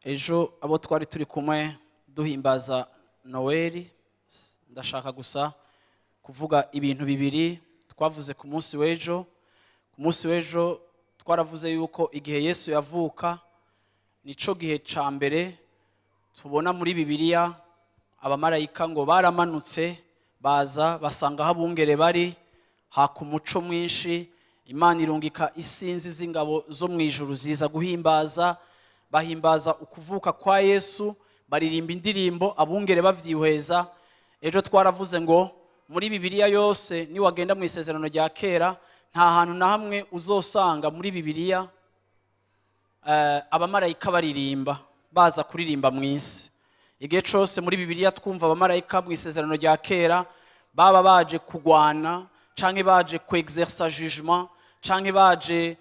Ejo abo twari turi kumwe duhimbaza Noeli, ndashaka gusa kuvuga ibintu bibiri twavuze ku munsi w'ejo. Ku munsi w'ejo twaravuze yuko igihe Yesu yavuka nico gihe ca mbere tubona muri Bibiliya abamarayika ngo baramanutse baza basanga aho abungere bari, haka umuco mwinshi, Imana irungika isinzi z'ingabo zo mu ijuru ziza guhimbaza, bahimbaza ukuvuka kwa Yesu, baririmba indirimbo abungere bavyihweza. Ejo twaravuze ngo muri Bibiliya yose ni wagenda mu isezerano rya kera nta hantu na hamwe uzosanga muri Bibiliya abamarayika baririmba baza kuririmba mu isi. Igihe cose muri Bibiliya twumva abamarayika mu isezerano rya kera baba baje kugwana canke baje kuexercer jugement canke baje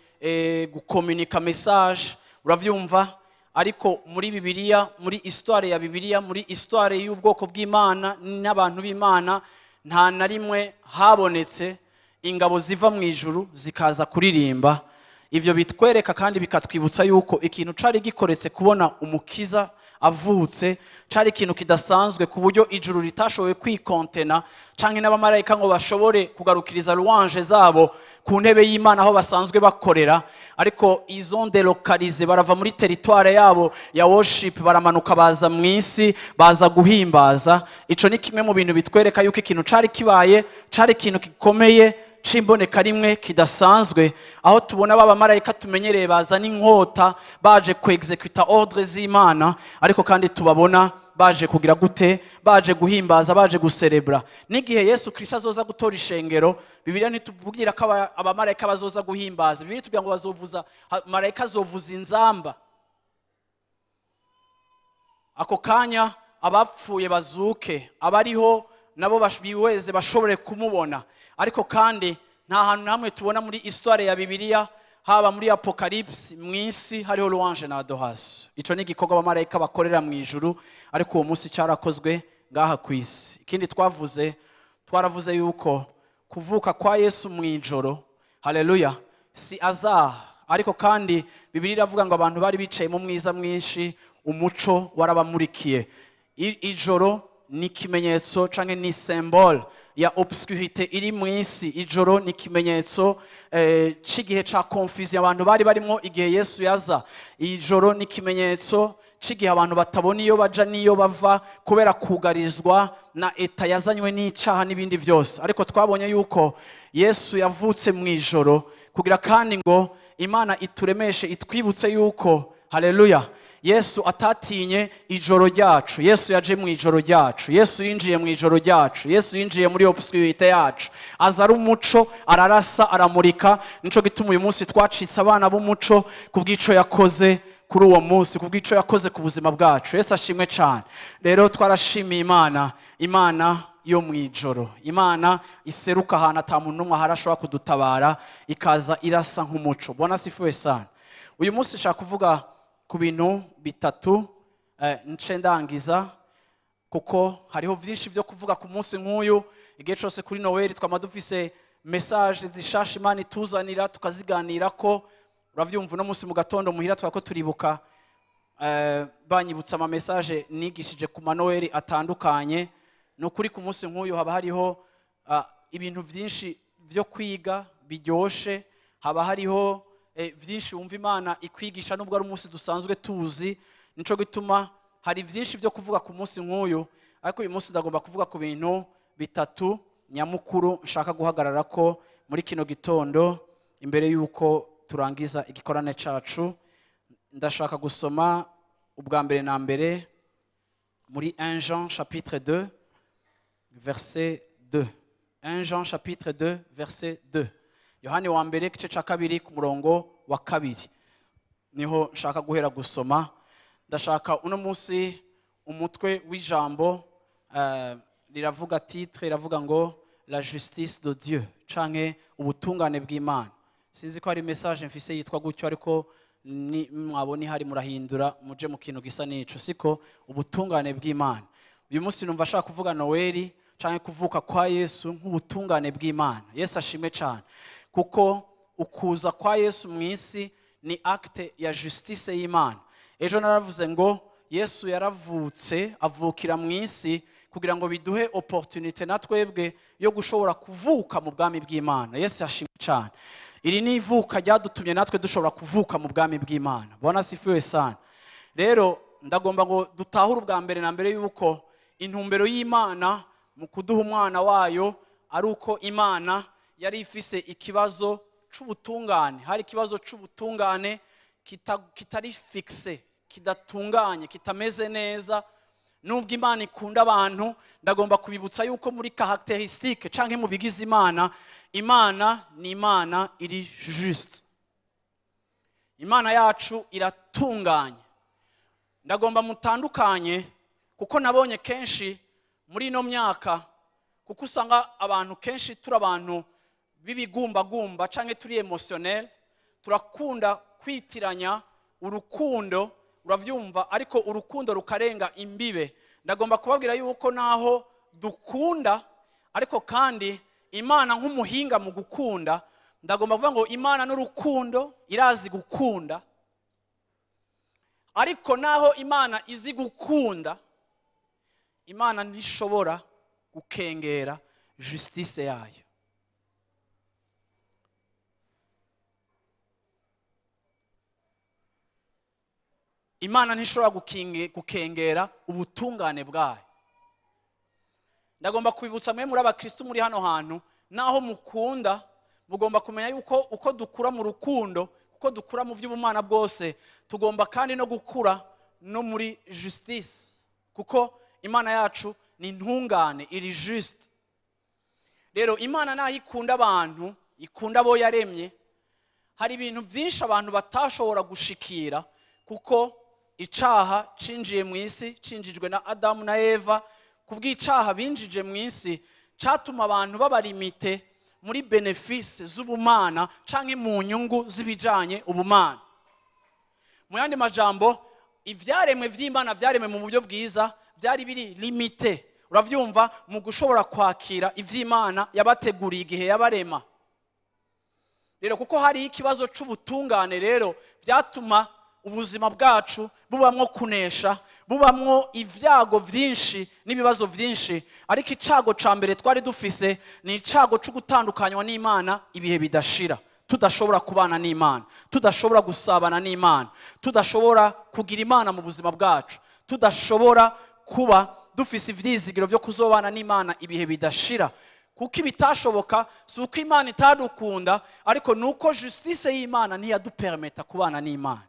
gucommuniquer message, uravyumva. Ariko muri Bibiliya, muri histoire ya Bibiliya, muri histoire y'ubwoko bw'Imana n'abantu b'Imana, nta na rimwe habonetse ingabo ziva mu ijuru zikaza kuririmba. Ivyo bitwereka kandi bikatwibutsa yuko ikintu cari gikoretse kubona umukiza avutse cari ikintu kidasanzwe, ku buryo ijuru ritashoboye kwikontena canke n'abamarayika ngo bashobore kugarukiriza louange zabo ku ntebe y'Imana aho basanzwe bakorera. Ariko ils ont délocalisé, barava muri territoire yabo ya worship baramanuka baza mu isi baza guhimbaza. Ico ni kimwe mu bintu bitwereka yuko ikintu cari kibaye cari ikintu gikomeye cimboneka rimwe kidasanzwe, aho tubona baba marayika tumenyereye baza n'inkota baje kuexecuta ordre z'Imana, ariko kandi tubabona baje kugira gute, baje guhimbaza, baje guserebra. N'igihe Yesu Kristo azoza gutora ishengero, Bibiliya ntitubwira ko abamarayika bazoza guhimbaza. Bibiliya itubwira ngo bazovuza, marayika azovuza inzamba, ako kanya abapfuye bazuke, abariho nabo biweze bashobore kumubona. Ariko kandi nta hantu hamwe tubona muri histoire ya Bibiliya, haba muri Apocalypse mwisi hariho louange na adoration. Ico ni igikorwa abamarayika bakorera mu ijuru, ariko uwo munsi cyarakozwe ngaha ku isi. Ikindi twavuze, twaravuze yuko kuvuka kwa Yesu mu ijoro, haleluya, si azaha. Ariko kandi Bibiliya iravuga ngo abantu bari bicaye mu mwiza mwinshi, umuco warabamurikiye. Ijoro ni kimenyetso canke ni symbole ya obscurité iri mu isi. Ijoro ni kimenyetso c'igihe ca confusion abantu bari barimo igihe Yesu yaza. Ijoro ni kimenyetso c'igihe abantu batabona iyo baja niyo bava kubera kugarizwa na eta yazanywe n'icaha n'ibindi vyose. Ariko twabonye yuko Yesu yavutse mu ijoro kugira kandi ngo Imana ituremeshe, itwibutse yuko, haleluya, Yesu atatinye ijoro ryacu. Yesu yaje mu ijoro ryacu, Yesu yinjiye mu ijoro ryacu, Yesu yinjiye muri obscurité yacu, aza ari umuco, ararasa, aramurika. Nico gituma uyu munsi twacitse abana b'umuco kubw'ico yakoze kuri uwo munsi, kubw'ico yakoze ku buzima bwacu. Yesu ashimwe cyane. Rero twarashimiye Imana, Imana yo mu ijoro, Imana iseruka ahantu ata muntu n'umwe ahari ashobora kudutabara, ikaza irasa nk'umuco. Bwana asifiwe sana. Uyu munsi nshaka kuvuga ku bintu bitatu, nce ndangiza, kuko hariho vyinshi vyo kuvuga ku munsi nk'uyu. Igihe cose kuri Noel twama dufise message zishasha Imana ituzanira tukaziganira ko. Uravyumva, uno munsi mu gatondo muhira twako turibuka, banyibutsa ama message nigishije ku Manoel atandukanye. No kuri ku munsi nk'uyu haba hariho ibintu vyinshi vyo kwiga biryoshe, haba hariho vyinshi wumva Imana ikwigisha nubwo ari umunsi dusanzwe tuzi. Nico gituma hari vyinshi vyo kuvuga ku munsi nk'uyu, ariko uyu munsi ndagomba kuvuga ku bintu bitatu nyamukuru nshaka guhagarara ko muri kino gitondo imbere yuko turangiza igikorane cacu. Ndashaka gusoma ubwa mbere na mbere muri 1 Jean chapitre 2 verset 2. 1 Jean chapitre 2 verset 2. Yohani wa mbere igice cya 2 ku murongo wa 2 niho nshaka guhera gusoma. Ndashaka uno munsi umutwe w'ijambo riravuga, titre iravuga ngo la justice de Dieu canke ubutungane bw'Imana. Sinzi ko hari message mfise yitwa gutyo, ariko ni mwaboni hari murahindura muje mu kintu gisa n'ico, siko? Ubutungane bw'Imana. Uyu munsi numva ashaka kuvuga Noeli canke kuvuka kwa Yesu nk'ubutungane bw'Imana. Yesu ashimwe cyane, kuko ukuza kwa Yesu mu isi ni acte ya justice y'Imana. Ejo naravuze ngo Yesu yaravutse avukira mu isi kugira ngo biduhe opportunité natwebwe yo gushobora kuvuka mu bwami bw'Imana. Yesu ashimwe cyane. Iri ni ivuka ryadutumye natwe dushobora kuvuka mu bwami bw'Imana. Bwana sifiwe sana. Rero ndagomba ngo dutahure ubwa mbere na mbere yuko intumbero y'Imana mu kuduha umwana wayo ari uko Imana yari ifise ikibazo c'ubutungane. Hari ikibazo c'ubutungane kitari fixe, kidatunganye, kitameze neza. Nubwo Imana ikunda abantu, ndagomba kubibutsa yuko muri caractéristique canke mu bigize Imana, Imana ni Imana iri juste. Imana yacu iratunganye. Ndagomba mutandukanye, kuko nabonye kenshi muri ino myaka, kuko usanga abantu kenshi turi abantu b'ibigumbagumba canke turi émotionnel, turakunda kwitiranya urukundo, uravyumva, ariko urukundo rukarenga imbibe. Ndagomba kubabwira yuko naho dukunda, ariko kandi Imana nk'umuhinga mu gukunda, ndagomba kuvuga ngo Imana n'urukundo irazi gukunda. Ariko naho Imana izi gukunda, Imana ntishobora gukengera justice yayo. Imana ntishobora gukengera ubutungane bwayo. Ndagomba kubibutsa mwe muri abakristo muri hano hantu, naho mukunda mugomba kumenya yuko uko dukura mu rukundo, uko dukura mu by'ubumana bwose, tugomba kandi no gukura no muri justice, kuko Imana yacu ni ntungane, iri juste. Rero Imana naho ikunda abantu, ikunda abo yaremye, hari ibintu byinshi abantu batashobora gushikira, kuko icaha cinjiye mu isi, cinjijwe na Adamu na Eva. Kubw'icaha binjije mu isi catuma abantu babarimite muri bénéfice z'ubumana canke mu nyungu z'ibijanye ubumana. Mu yandi majambo, ivyaremwe vy'Imana vyaremwe mu buryo bwiza byari biri limité, uravyumva, mu gushobora kwakira ivy'Imana yabateguriye igihe yabarema. Rero kuko hari ikibazo c'ubutungane, rero byatuma ubuzima bwacu bubamwo kunesha, bubamwo ivyago vyinshi n'ibibazo vyinshi. Ariko icago ca mbere twari dufise ni icago co gutandukanywa n'Imana ibihe bidashira, tudashobora kubana n'Imana, tudashobora gusabana n'Imana, tudashobora kugira Imana mu buzima bwacu, tudashobora kuba dufise ivyizigiro vyo kuzobana n'Imana ibihe bidashira. Kuko ibitashoboka si uko Imana itadukunda, ariko nuko justice y'Imana ntiyadupermeta kubana n'Imana.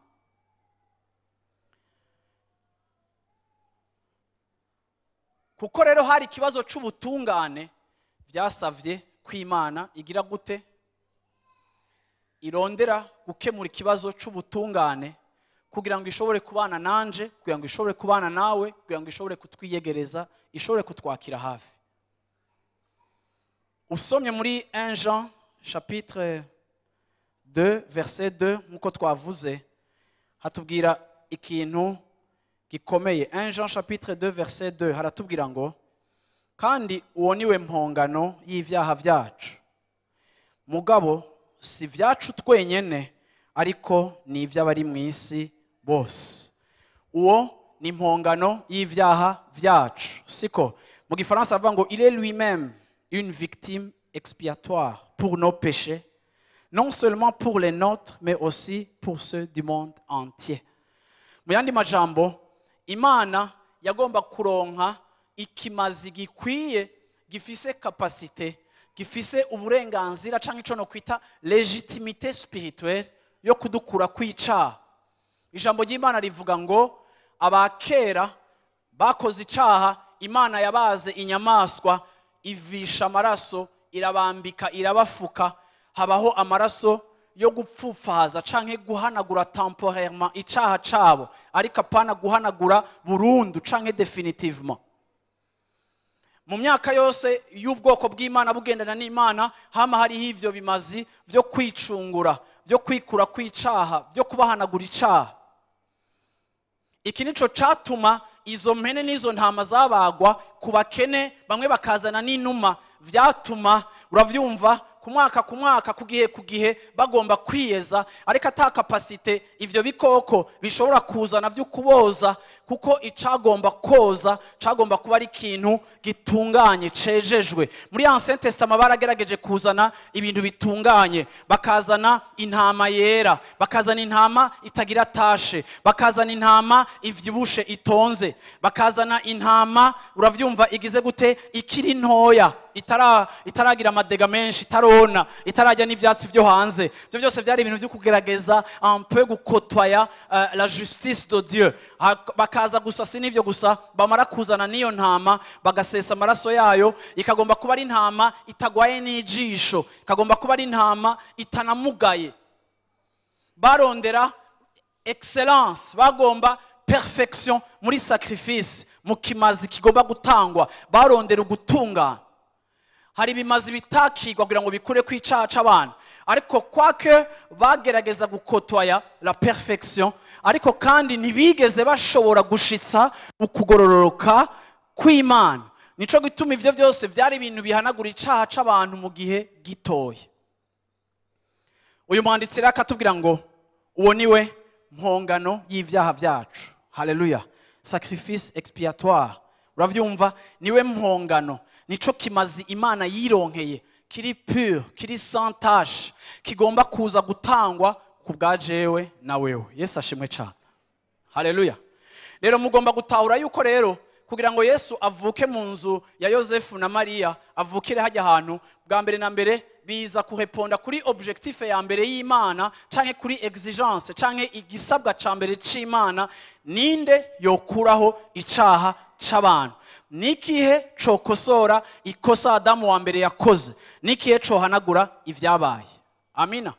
Kuko rero hari ikibazo c'ubutungane, vyasavye ko Imana igira gute? Irondera gukemura ikibazo c'ubutungane kugira ngo ishobore kubana nanje, kugira ngo ishobore kubana nawe, kugira ngo ishobore kutwiyegereza, ishobore kutwakira hafi. Usomye muri 1 Jean chapitre 2 verset 2, nkuko twavuze, hatubwira ikintu gikomeye. 1 Jean chapitre 2 verset 2 haratubwira ngo kandi uwo niwe mpongano y'ivyaha vyacu, mugabo si vyacu twenyene, ariko ni ivy'abari mu isi bose. Uwo ni impongano y'ivyaha vyacu, siko? Mu gifaransa bavuga ngo il est lui-même une victime expiatoire pour nos péchés, non seulement pour les nôtres, mais aussi pour ceux du monde entier. Mu yandi majambo, Imana yagomba kuronka ikimazi gikwiye, gifise capacité, gifise uburenganzira canke ico no kwita légitimité spirituelle yo kudukura kwicaha. Ijambo ry'Imana rivuga ngo abakera bakoze icaha, Imana yabaze inyamaswa, ivisha amaraso, irabambika, irabafuka. Habaho amaraso yo gupfupfaza canke guhanagura temporairement icaha cabo, ariko apana guhanagura burundu canke définitivement. Mu myaka yose y'ubwoko bw'Imana bugendana n'Imana, hama hariho ivyo bimazi vyo kwicungura, vyo kwikura kw'icaha, vyo kubahanagura icaha. Iki nico catuma izo mpene n'izo ntama zabagwa ku bakene, bamwe bakazana n'inuma. Vyatuma, uravyumva, ku mwaka ku mwaka, ku gihe ku gihe, bagomba kwiyeza, ariko ata capacité ivyo bikoko bishobora kuzana vyo kuboza, kuko icagomba koza cagomba kuba ari ikintu gitunganye, cejejwe. Muri Ancien Testament baragerageje kuzana ibintu bitunganye, bakazana intama yera, bakazana intama itagira tache, bakazana intama ivyibushe itonze, bakazana intama, uravyumva, igize gute, ikiri ntoya, itaragira amadega menshi, itarona, itarajya n'ivyatsi vyo hanze. Ivyo byose byari ibintu byo kugerageza un peu gukotwaya la justice de Dieu. Bakaza gusa, si n'ivyo gusa, bamara kuzana n'iyo ntama bagasesa amaraso yayo, ikagomba kuba ari intama itagwaye n'ijisho, ikagomba kuba ari intama itanamugaye. Barondera excellence, bagomba perfection muri sacrifice, mu kimazi kigomba gutangwa, barondera ugutungana. Hari ibimazi bitakigwa kugira ngo bikure ku icaha c'abantu, ariko kwake bagerageza gukotwaya la perfection, ariko kandi ntibigeze bashobora gushitsa ukugororoka kw'Imana. Nico gituma ivyo byose byari ibintu bihanagura icaha c'abantu mu gihe gitoya. Uyu mwanditsi rero akatubwira ngo uwo niwe mpongano y'ivyaha vyacu. Haleluya! Sacrifice expiatoire, uravyumva, niwe mpongano, nico kimazi Imana yironkeye kiri pur, kiri sans tache, kigomba kuza gutangwa ku bwa jewe na wewe. Yesu ashimwe cyane. Haleluya! Rero mugomba gutahura yuko rero kugira ngo Yesu avuke mu nzu ya Yosefu na Mariya, avukire hajya ahantu, bwa mbere na mbere biza kureponda kuri objectif ya mbere y'Imana, canke kuri exigence canke igisabwa ca mbere c'Imana: ninde yokuraho icaha c'abantu? Nikihe cokosora ikosa Adamu wa mbere yakoze? Nikihe cohanagura ivyabaye? Amina.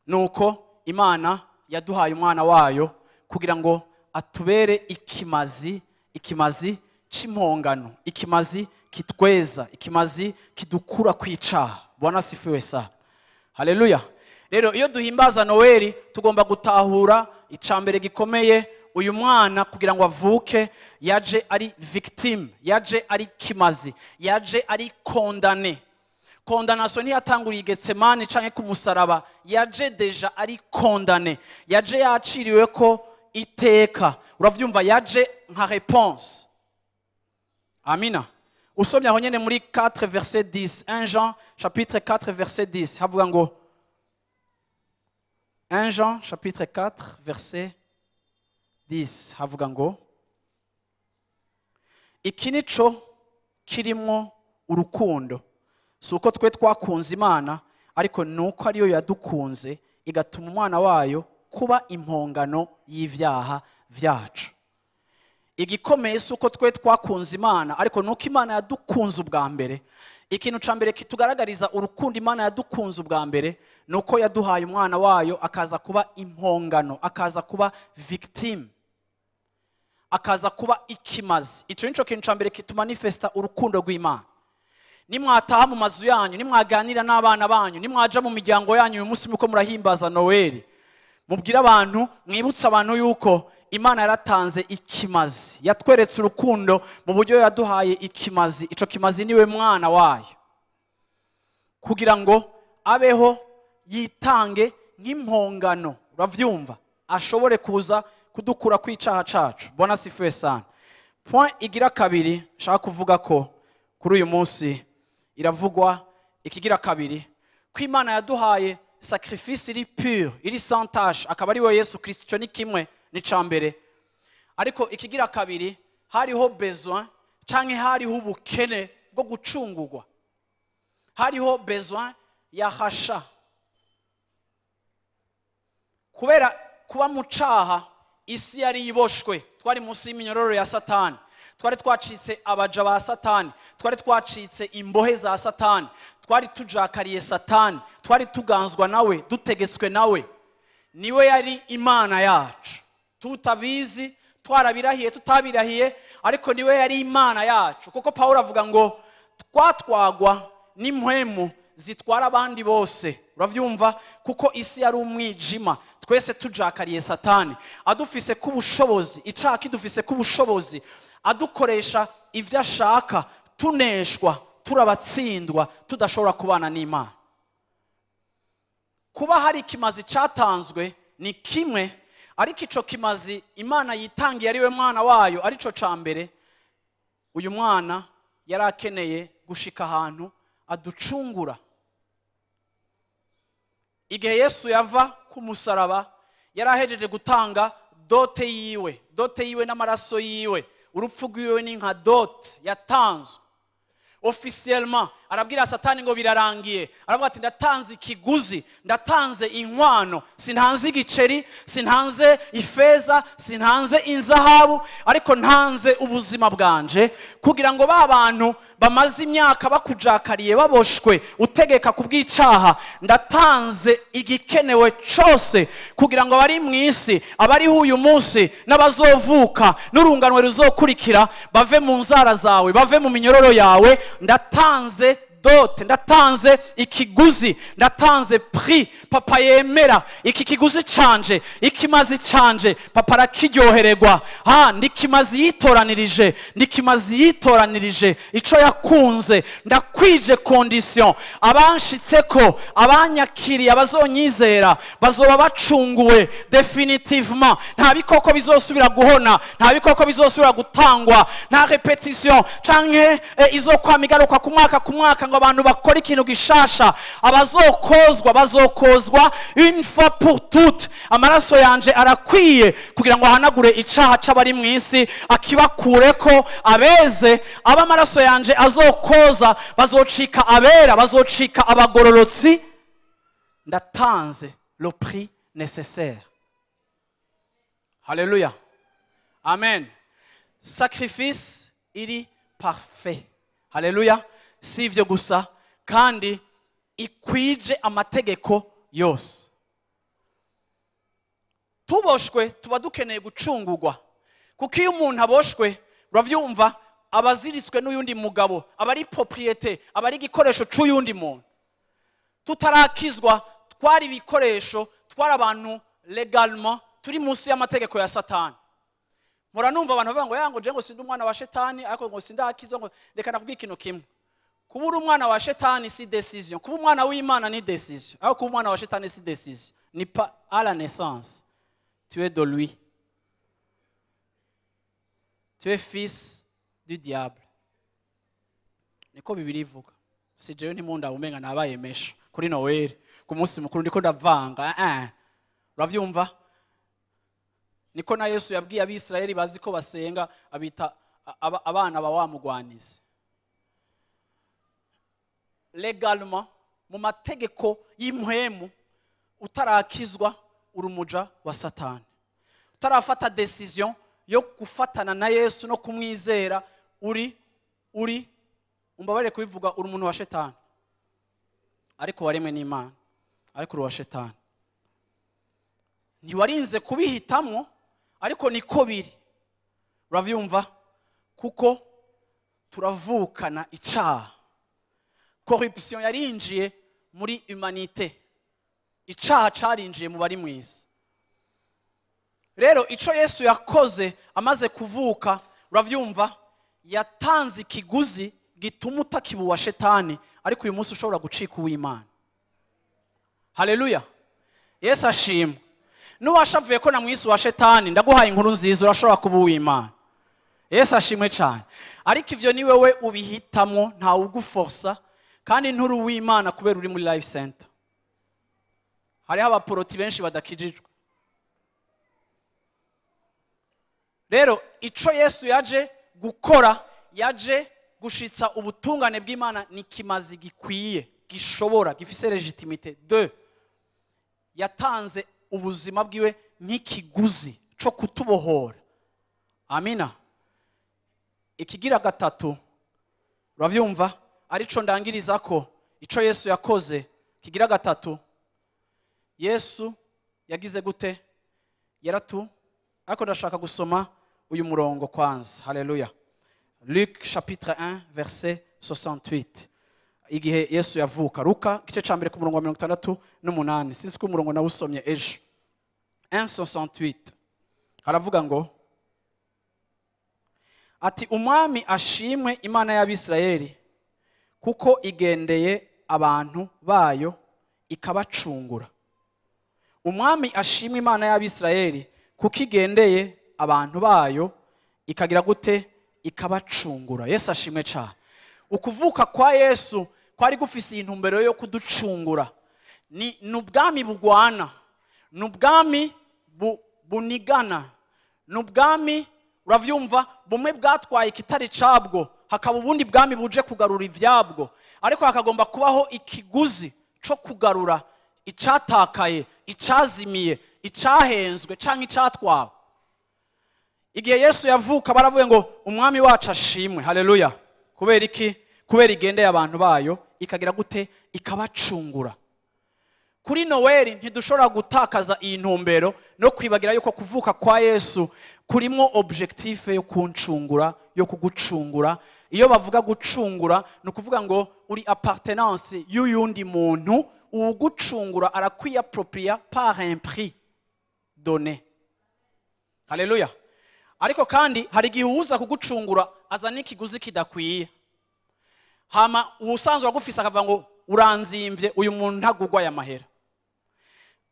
Nuko Imana yaduhaye umwana wayo kugira ngo atubere ikimazi, ikimazi c'impongano, ikimazi kitweza, ikimazi kidukura kwicaha. Bwana sifiwe sana. Haleluya! Rero iyo duhimbaza Noweli, tugomba gutahura icambere gikomeye: uyu mwana kugira ngo avuke yaje ari victime, yaje ari kimazi, yaje ari condamné. Condamnation ntiyatanguriye i Getsemani canke ku musaraba, yaje déjà ari condamné, yaje yaciriwe ko iteka, uravyumva, yaje nka réponse. Amina. Usomye aho nyene muri 4 verset 10, 1 Jean chapitre 4 verset 10, havuga ngo, 1 Jean chapitre 4 verset 10, havuga ngo: "Iki nico kirimwo urukundo, si uko twe twakunze Imana, ariko ni uko ariyo yadukunze igatuma umwana wayo kuba impongano y'ivyaha vyacu." Igikomeye si uko twe twakunze Imana, ariko ni uko Imana yadukunze ubwa mbere. Ikintu cya mbere kitugaragariza urukundo Imana yadukunze ubwa mbere ni uko yaduhaye umwana wayo akaza kuba impongano, akaza kuba victime, akaza kuba ikimazi. Icyo nicyo kintu cya mbere kitumanifesta urukundo rw'Imana. Nimwataha mu mazu yanyu, nimwaganira n'abana banyu, nimwaja mu miryango yanyu uyu munsi muko murahimbaza Noweli, mubwire abantu, mwibutse abantu yuko Imana yaratanze ikimazi, yatweretse urukundo mu buryo yaduhaye ikimazi. Ico kimazi niwe mwana wayo, kugira ngo abeho yitange nk'impongano, uravyumva, ashobore kuza kudukura kw'icaha cacu. Bwana sifiwe sana. Point igira kabiri nshaka kuvuga ko kuri uyu munsi iravugwa, ikigira kabiri, ko Imana yaduhaye sacrifice iri pure, iri sans tache, akaba ari we Yesu Kristo. Ico ni kimwe, ni ca mbere. Ariko ikigira kabiri, hariho besoin canke hariho ubukene bwo gucungurwa, hariho besoin ya rachat. Kubera kuba mu caha, isi yari iboshwe, twari munsi y'iminyororo ya Satani, twari twacitse abaja ba Satani, twari twacitse imbohe za Satani. Twari tujakariye Satani, twari tuganzwa nawe, dutegetswe nawe. Niwe yari Imana yacu, tutabizi, twarabirahiye, tutabirahiye, ariko niwe yari Imana yacu. Kuko Pawulo avuga ngo twatwagwa n'impwemu zitwara abandi bose. Uravyumva? Kuko isi yari umwijima, twese tujakariye Satani, adufise k'ubushobozi, icaha kidufise k'ubushobozi, adukoresha ivyo ashaka, tuneshwa, turabatsindwa, tudashobora kubana n'Imana. Kuba hari ikimazi catanzwe ni kimwe, ariko ico kimazi Imana yitangiye ari we mwana wayo, arico ca mbere. Uyu mwana yari akeneye gushika ahantu aducungura. Igihe Yesu yava ku musaraba, yari ahejeje gutanga dote yiwe, dote yiwe n'amaraso yiwe. Urupfu rwiwe ni nka dote yatanzwe officiellement. Arabwira Satani ngo birarangiye, aravuga ati ndatanze ikiguzi, ndatanze inkwano, sintanze igiceri, sintanze ifeza, sintanze inzahabu, ariko ntanze ubuzima bwanje kugira ngo ba bantu bamaze imyaka bakujakariye, baboshwe, utegeka kubw'icaha, ndatanze igikenewe cose kugira ngo abari mu isi, abariho uyu munsi n'abazovuka n'urunganwe ruzokurikira, bave mu nzara zawe, bave mu minyororo yawe. Ndatanze dote, ndatanze ikiguzi, ndatanze prix papa yemera. Iki kiguzi canje, ikimazi canje, papa arakiryohererwa. Ha, ndikimazi yitoranirije, ndikimazi yitoranirije ico yakunze. Ndakwije condition, abanshitseko, abanyakiriye, abazonyizera bazoba bacunguwe définitivement. Nta bikoko bizosubira guhona, nta bikoko bizosubira gutangwa, nta répétition canke izokwama igaruka ku mwaka ku mwaka ngo abantu bakora ikintu gishasha. Abazokozwa bazokozwa une fois pour toutes. Amaraso yanje arakwiye kugira ngo ahanagure icaha c'abari mu isi, akibakureko, abeze. Aba amaraso yanje azokoza bazocika abera, bazocika abagororotsi. Ndatanze le prix nécessaire. Haleluya, amen. Sacrifice iri parfait. Haleluya. Si ivyo gusa, kandi ikwije amategeko yose. Tuboshwe tuba dukeneye gucungurwa, kuko iyo umuntu aboshwe, uravyumva, aba aziritswe n'uyundi mugabo, aba ari propriété, aba ari igikoresho c'uyundi muntu. Tutarakizwa twari ibikoresho, twari abantu légalement turi munsi y'amategeko ya Satani. Mpora numva abantu bavuga ngo yango je ngo sindi umwana wa Shetani, ariko ngo sindakizwa. Ngo reka nakubwira ikintu kimwe: kuba uri umwana wa Shetani si décision, kuba umwana w'Imana ni décision, ariko kuba umwana wa Shetani si décision, ni pas à la naissance. Tu es de lui, tu es fils du diable, niko Bibiliya ivuga. Si jewe, ntimunda umenga nabaye mesha kuri Noel, ku munsi mukuru, ndiko ndavanga. Uravyumva? Niko na Yesu yabwiye Abisirayeli bazi ko basenga, abita abana ba wa mugwanizi. Légalement, mu mategeko y'impwemu, utarakizwa uri umuja wa Satani. Utarafata décision yo gufatana na Yesu no kumwizera, uri, umbabarire kubivuga, uri umuntu wa Shetani, ariko waremwe n'Imana, ariko uri uwa Shetani. Ntiwarinze kubihitamo, ariko niko biri. Uravyumva? Kuko turavukana icaha. Corruption yarinjiye muri humanité, icaha carinjiye mu bari mw'isi. Rero ico Yesu yakoze amaze kuvuka, uravyumva, yatanze ikiguzi gituma utakiba uwa Shetani, ariko uyu munsi ushobora gucika uw'Imana. Haleluya, Yesu ashimwe. N'uwashavuye ko namwisi wa Shetani, ndaguhaye inkuru nziza: urashobora kuba uw'Imana. Yesu ashimwe cyane. Ariko ivyo ni wewe ubihitamwo, ntawe uguforsa, kandi nturi uw'Imana kubera uri muri Life Center. Hariho abaporoti benshi badakijijwe. Rero ico Yesu yaje gukora, yaje gushitsa ubutungane bw'Imana, ni kimazi gikwiye, gishobora, gifise légitimité. De yatanze ubuzima bwiwe nk'ikiguzi co kutubohora. Amina. Ikigira gatatu, uravyumva, arico ndangiriza ko ico Yesu yakoze, Ico Yesu yakoze kigira gatatu, Yesu yagize gute? Yaratu. Ariko ndashaka gusoma uyu murongo kwanza. Haleluya. Luc chapitre 1 verset 68. Igihe Yesu yavuka, Luka igice ca mbere ku murongo wa 68. Sinzi ko umurongo nawusomye ejo. 1:68 haravuga ngo ati umwami ashimwe Imana y'Abisirayeli kuko igendeye abantu bayo ikabacungura. Umwami ashimwe Imana y'Abisirayeli kuko igendeye abantu bayo ikagira gute? Ikabacungura. Yesu ashimwe cyane. Ukuvuka kwa Yesu kwari gufise intumbero yo kuducungura. Ni ubwami bugwana, nubwami bunigana, nubwami uravyumva bumwe bwatwaye kitari cabwo, hakaba ubundi bwami buje kugarura ivyabwo, ariko hakagomba kubaho ikiguzi co kugarura icatakaye, icazimiye, icahenzwe canke icatwawe. Igihe Yesu yavuka baravuye ngo umwami wacu ashimwe. Haleluya. Kubera iki? Kubera igendeye abantu bayo ikagira gute? Ikabacungura. Kuri Noel ntidushobora gutakaza iyi ntumbero no kwibagira yuko kuvuka kwa Yesu kurimo objectif yo kuncungura, yo kugucungura. Iyo bavuga gucungura ni ukuvuga ngo uri appartenance y'uyundi muntu, ugucungura arakwiapropria par un prix donné. Haleluya. Ariko kandi hari igihe uza kugucungura azana ikiguzi kidakwiye, hama ubusanzwe agufisa akavuga ngo uranzimvye, uyu muntu ntagugwa aya mahera.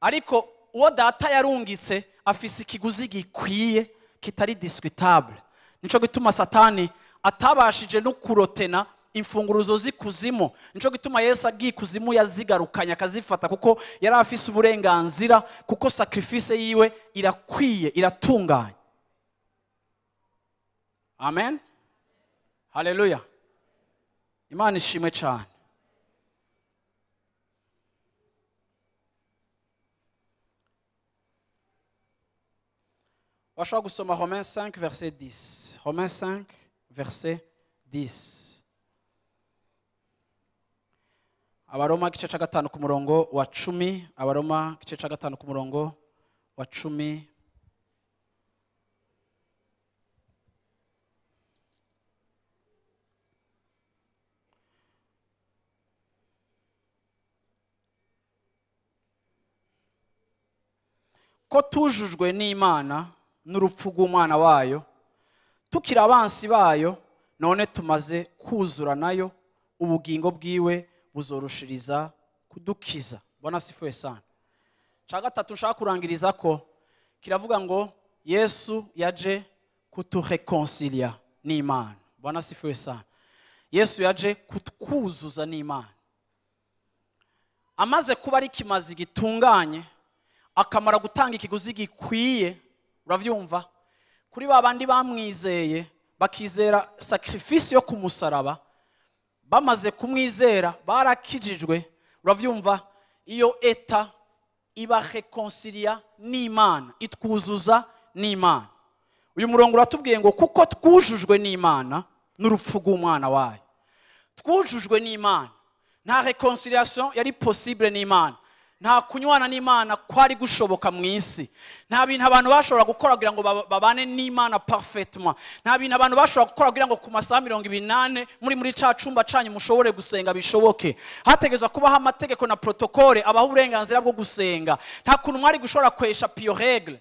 Ariko uwo data yarungitse afise ikiguzi gikwiye kitari discutable. Nico gituma Satani atabashije no kurotena imfunguruzo z'ikuzimu. Nico gituma Yesu agiye ikuzimu yazigarukanya akazifata, kuko yari afise uburenganzira, kuko sacrifice yiwe irakwiye, iratunganye. Amen. Haleluya. Imana ishimwe cyane. Washobora gusoma Romains 5 verset 10. Romains 5 verset 10. Abaroma igice ca 5 ku murongo wa 10. Abaroma igice ca 5 ku murongo wa 10. Ko tujujwe n'Imana n'urupfu rw'umwana wayo, tukiri abansi bayo, none tumaze kuzura nayo, ubugingo bwiwe buzorushiriza kudukiza. Bwana sifuwe sana. Ca gatatu nshaka kurangiriza ko kiravuga ngo Yesu yaje kutureconcilia n'Imana. Bwana sifuwe sana. Yesu yaje kutwuzuza n'Imana. Amaze kuba ari kimazi gitunganye, akamara gutanga ikiguzi gikwiye, uravyumva, kuri babandi bamwizeye bakizera sacrifice yo kumusaraba, bamaze kumwizera barakijijwe, uravyumva, iyo eta iba reconcilia n'Imana, itwuzuza n'Imana. Uyu murongo uratubwiye ngo kuko twujujwe n'Imana n'urupfu rw'umwana wayo. Twujujwe n'Imana. Nta reconciliation yari possible n'Imana. Nta kunywana n'Imana kwari gushoboka mu isi. Nta bintu abantu bashobora gukora kugira ngo babane n'Imana parfaitement. Nta bintu abantu bashobora gukora kugira ngo ku masaha 28 muri ca cumba canyu mushobore gusenga bishoboke. Hategezwa kubaho amategeko na protocole abaho uburenganzira bwo gusenga. Nta kuntu mwari gushobora kwesha pio règle.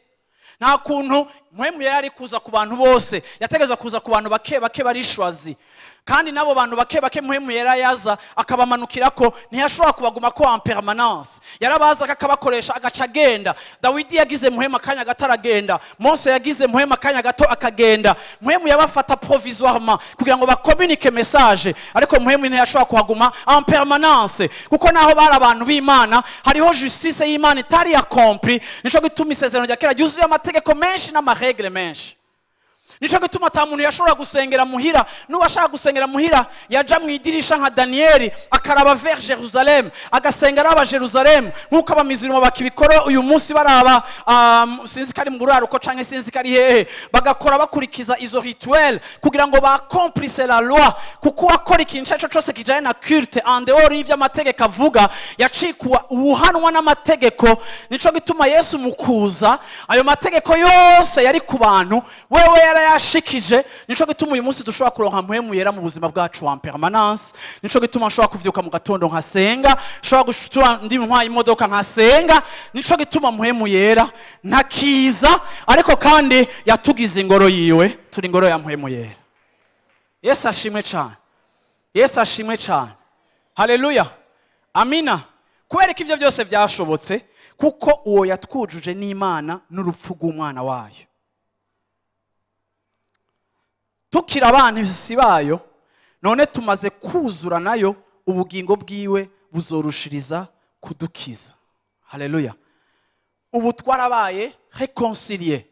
Nta kuntu mpwemu yari kuza ku bantu bose, yategezwa kuza ku bantu bake bake bari choisi. Kandi nabo bantu bake bake mpwemu yera yaza akabamanukirako, ntiyashobora kubaguma ko en permanence. Yarabaza akabakoresha agaca agenda. Dawidi yagize muhema akanya gato aragenda, Mose yagize muhema akanya gato akagenda. Muhemu yabafata provisoirement kugira ngo bakomunike message, ariko muhemu ntiyashobora kuhaguma en permanence, kuko naho bari abantu b'Imana hariho justice y'Imana itari accompli. Nico gituma isezerano rya kera ryuzuye amategeko menshi n'amaregle menshi. Nico gituma ata muntu yashobora gusengera muhira. N'uwashaka gusengera muhira yaja mu idirisha nka Daniyeli, akaraba vers Jerusalem, agasenga araba Jerusalem, nk'uko abamizirimo bakibikora uyu munsi baraba, sinzi ko ari mu buraruko canke sinzi ko ari hehe, bagakora bakurikiza izo rituel kugira ngo baaccomplisse la loi, kuko uwakora ikintu ico arico cose kijanye na culte en dehors y'ivyo amategeko avuga yacikuwa ubuhanwa n'amategeko. Nico gituma Yesu mu kuza ayo mategeko yose yari ku bantu wewe yarayashikije. Nico gituma uyu munsi dushobora kuronka Mpwemu Yera mu buzima bwacu en permanence. Nico gituma nshobora kuvyuka mu gatondo nkasenga, nshobora gushtura ndi ntwaye imodoka nkasenga. Nico gituma Mpwemu Yera ntakiza, ariko kandi yatugize ingoro yiwe, turi ingoro ya Mpwemu Yera. Yesu ashimwe cyane, Yesu ashimwe cyane, haleluya, amina. Kubera ko ivyo byose byashobotse kuko uwo yatwujuje n'Imana n'urupfu rw'umwana wayo, tukiri abana si bayo, none tumaze kuzura nayo, ubugingo bwiwe buzorushiriza kudukiza. Haleluya. Ubu twarabaye réconcilié.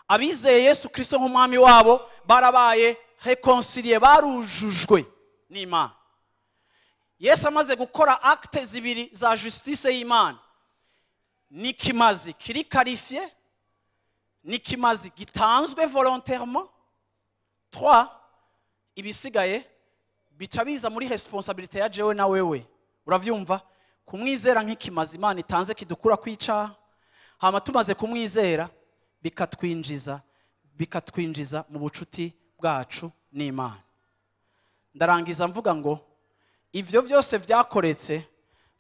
Abizeye Yesu Kristo nk'umwami wabo barabaye réconcilié, barujujwe n'Imana. Yesu amaze gukora acte zibiri za justice y'Imana, n'ikimazi kiri qualifié, n'ikimazi gitanzwe volontairement. Trois, ibisigaye bica biza muri responsabilité ya jewe na wewe. Uravyumva? Kumwizera nk'ikimazi Imana itanze kidukura kwicaha, hama tumaze kumwizera bikatwinjiza mu bucuti bwacu n'Imana. Ndarangiza mvuga ngo ivyo byose vyakoretse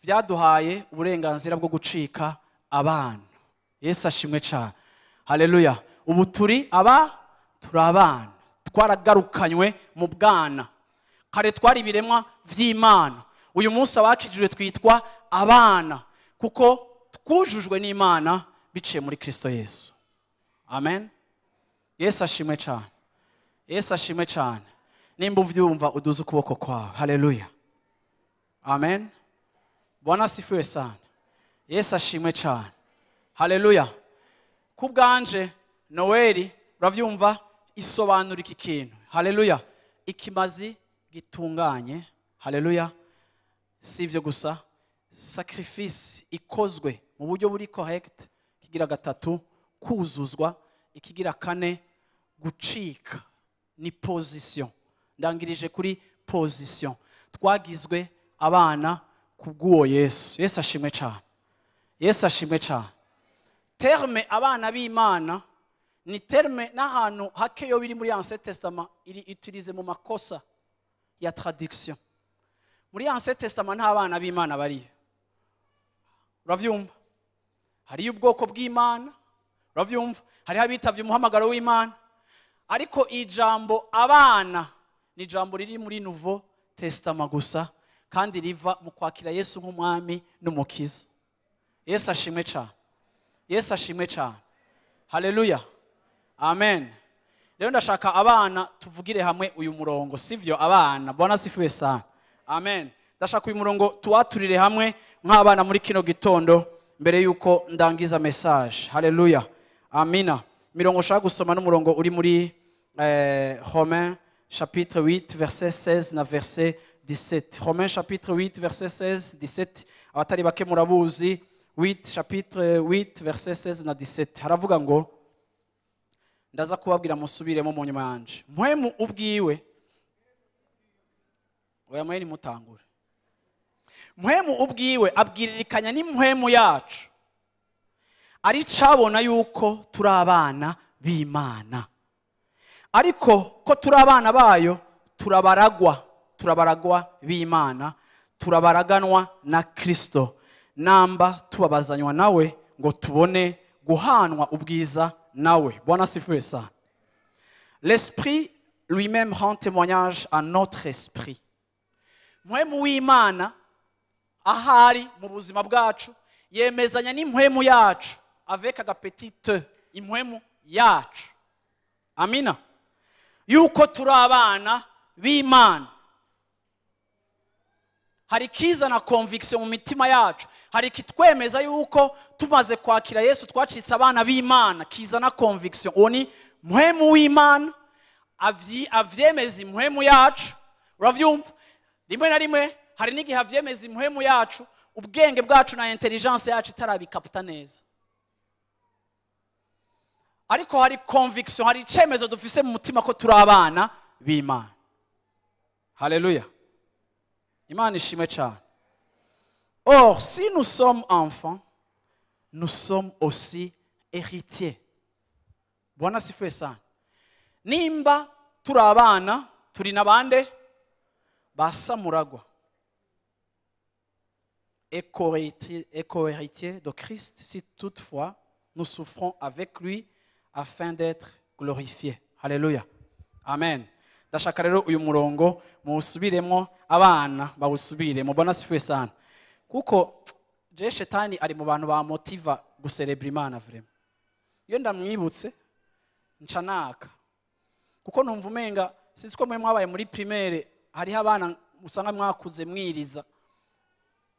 vyaduhaye uburenganzira bwo gucika abana. Yesu ashimwe cyane, haleluya. Ubu turi aba, turi abana, twaragarukanywe mu bwana. Kare twari ibiremwa vy'Imana, uyu munsi abakijijwe twitwa abana kuko twujujwe n'Imana biciye muri Kristo Yesu. Amen. Yesu ashimwe cyane, Yesu ashimwe cyane. Nimba uvyumva uduze ukuboko kwawe. Haleluya, amen. Bwana asifiwe sana. Yesu ashimwe cyane, haleluya. Ku bwanje Noeli, uravyumva, isobanura iki kintu. Haleluya. Ikimazi gitunganye. Haleluya. Si ivyo gusa, sacrifice ikozwe mu buryo buri correct. Ikigira gatatu, kuzuzwa. Ikigira kane, gucika, ni position. Ndangirije kuri position. Twagizwe abana kubw'uwo Yesu. Yesu ashimwe cyane, Yesu ashimwe cyane. Terme abana b'Imana ni terme n'ahantu hakeyo biri muri Ancien Testament iri utilisé mu makosa ya traduction. Muri Ancien Testament nta bana b'Imana bariyo. Uravyumva? Hariyo ubwoko bw'Imana, uravyumva, hariho abitavye umuhamagaro w'Imana, ariko ijambo abana ni ijambo riri muri Nouveau Testament gusa, kandi riva mu kwakira Yesu nk'umwami n'umukiza. Yesu ashimwe cyane, Yesu ashimwe cyane, haleluya, amen. Rero ndashaka abana tuvugire hamwe uyu murongo, sivyo abana? Bwana asifiwe sana, amen. Ndashaka uyu murongo tuwaturire hamwe nk'abana muri kino gitondo mbere yuko ndangiza message. Haleluya, amina. Mirongo ushaka gusoma n'umurongo uri muri Romains chapitre 8 verset 16 na verset 17. Romains chapitre 8 verset 16 17, abatari bake murabuzi. 8, chapitre 8 verset 16 na 17, haravuga ngo, ndaza kubabwira musubiremo mu nyuma yanje. Mpwemu ubwiwe, oya, mwe nimutangure. Mpwemu ubwiwe abwiririkanya n'impwemu yacu ari cabona yuko turi abana b'Imana, ariko ko turi abana bayo, turabaragwa, turabaragwa b'Imana, turabaraganwa na Kristo, namba tubabazanywa nawe ngo tubone guhanwa ubwiza nawe. Bwana asifiwe sana. L'esprit lui-même rend témoignage à notre esprit. Mpwemu w'Imana ahari mu buzima bwacu yemezanya n'impwemu yacu, avec aga petit t, impwemu yacu, amina, yuko turi abana b'Imana. Hari ikizana conviction mu mitima yacu, hari ikitwemeza yuko tumaze kwakira Yesu twacitse abana b'Imana, kizana conviction. Uwo ni Mpwemu w'Imana avyemeza impwemu yacu. Uravyumva, rimwe na rimwe hari n'igihe avyemeza impwemu yacu ubwenge bwacu na intelligence yacu itarabikaputa neza, ariko hari conviction, hari icemezo dufise mu mutima ko turi abana b'Imana. Haleluya, Imana ishimwe cyane. Or si nous sommes enfants, nous sommes aussi héritiers. Bwana asifiwe sana. Nimba turi abana, turi nabande basamuragwa, et co-héritiers de Christ, si toutefois nous souffrons avec lui afin d'être glorifiés. Haleluya, amen. Ndashaka rero uyu murongo muwusubiremo, abana bawusubiremo. Bwana asifiwe sana. Kuko je shetani ari mu bantu bamotiva guserebra Imana vraiment. Iyo ndamwibutse nca naka, kuko numva umenga sinzi ko mwe mwabaye muri primaire, hariho abana usanga mwakuze mwiriza,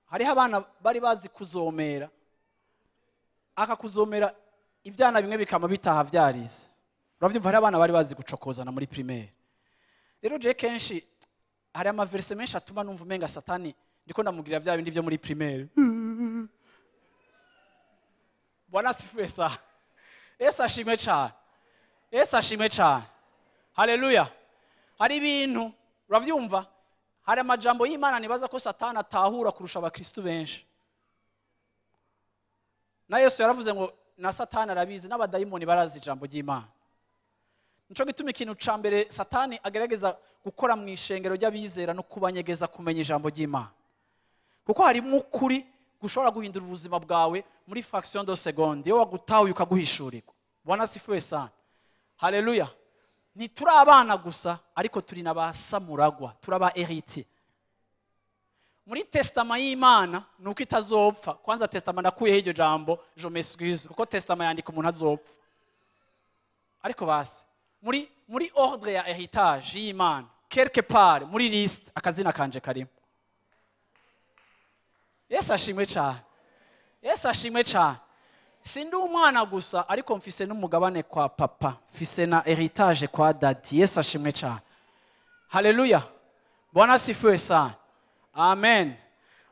hariho abana bari bazi kuzomera, akakuzomera ivyana bimwe bikama bitaha vyarize. Uravyumva, hari abana bari bazi gucokozana muri primaire. Rero je kenshi hari amaverse menshi atuma numva umenga satani ndiko ndamubwira vya bindi vyo muri primaire. Bwana asifiwe sana. Yesu ashimwe cyane. Yesu ashimwe cyane. Haleluya. Hari ibintu uravyumva, hari amajambo y'Imana nibaza ko satani atahura kurusha abakristo benshi. Na Yesu yaravuze ngo na satani arabizi n'abadayimoni barazi ijambo ry'Imana. Nico gituma ikintu ca mbere satani agerageza gukora mu ishengero ry'abizera no kubanyegeza kumenya ijambo ry'Imana. Kuko harimo ukuri gushobora guhindura ubuzima bwawe muri fraction de seconde, iyo wagutahuye ukaguhishurirwa. Bwana asifiwe sana. Haleluya. Ntituri abana gusa, ariko turi n'abasamuragwa, turaba héritier. Muri testament y'Imana nuko itazopfa. Kwanza testament nakuyeho iryo jambo, je m'excuse, kuko testament yandika umuntu azopfa. Ariko basi muri ordre ya héritage y'Imana, quelque part muri liste akazina kanje karimo. Yesu ashimwe cyane. Yesu ashimwe cyane. Sindi umwana gusa, ariko mfise n'umugabane kwa papa, mfise na héritage kwa daddy. Yesu ashimwe cyane. Haleluya. Bwana asifiwe sana. Amen.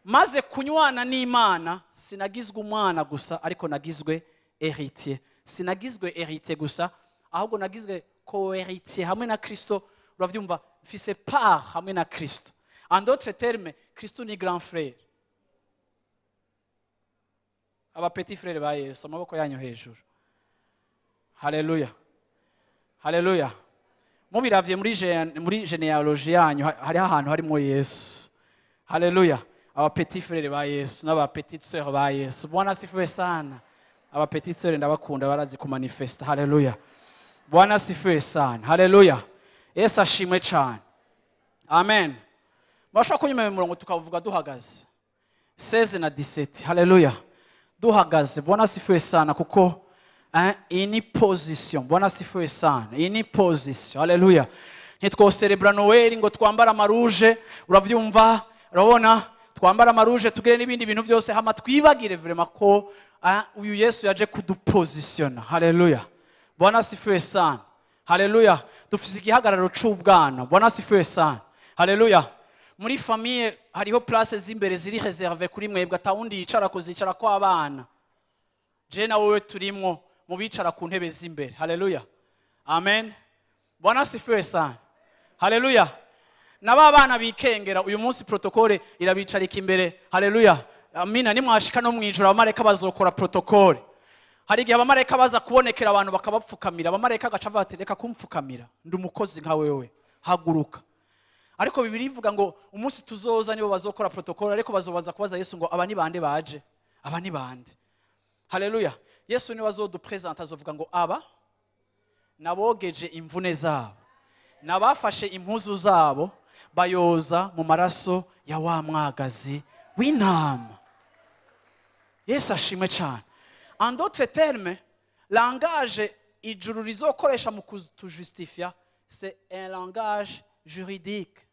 Maze kunywana n'Imana, sinagizwe umwana gusa, ariko nagizwe héritier. Sinagizwe héritier gusa, ahubwo nagizwe co-héritier hamwe na Kristo. Uravyumva, mfise part hamwe na Kristo. En d'autres termes, Kristo ni grand frère. Aba petit frère ba Yesu, amaboko yanyu hejuru. Haleluya. Haleluya. Mubiravye muri genealogie yanyu hariho ahantu harimo Yesu. Haleluya. Aba petit frère ba Yesu n'aba petite sœur ba Yesu. Bwana asifiwe sana. Aba petite sœur ndabakunda, barazi kumanifesta. Haleluya. Bwana asifiwe sana. Haleluya. Yesu ashimwe cyane. Amen. Murashobora kunyuma mu murongo tukavuga duhagaze. 16 na 17. Haleluya. Duhagaze. Bwana asifiwe sana, kuko iyi ni position. Bwana asifiwe sana. Iyi ni position. Haleluya. Ntitwoserebra Noel ngo twambara amaruje, uravyumva, urabona, twambara amaruje tugire n'ibindi bintu byose, hama twibagire vraiment ko uyu Yesu yaje kudupositiona. Haleluya. Bwana asifiwe sana. Haleluya. Dufise igihagararo c'ubwana. Bwana asifiwe sana. Haleluya. Muri famille hariho place z'imbere ziri reserve kuri mwebwe, atawundi yicara kuzicara kwa abana. Je na wewe turimwo mu bicara ku ntebe z'imbere. Haleluya. Amen. Bwana asifiwe sana. Haleluya. Naba bana bikengera uyu munsi protocole irabicarika imbere. Haleluya. Amina. Nimwashika no mwijoro abamareka bazokora protocole. Hari igihe abamareka baza kubonekera abantu bakabapfukamira, abamareka agaca bati reka kumfukamira, ndi umukozi nka wewe, haguruka. Ariko Bibiliya ivuga ngo umunsi tuzoza nibo bazokora protocole, ariko bazobaza kubaza Yesu ngo aba ni bande baje, aba ni bande. Haleluya. Yesu niwe azodupresenta, azovuga ngo aba nabogeje imvune zabo, nabafashe impuzu zabo bayoza mu maraso ya wa mwagazi w'intama. Yesu ashimwe cyane. En d'autres termes, langage ijuru rizokoresha mu kutujustifia, c'est un langage juridique.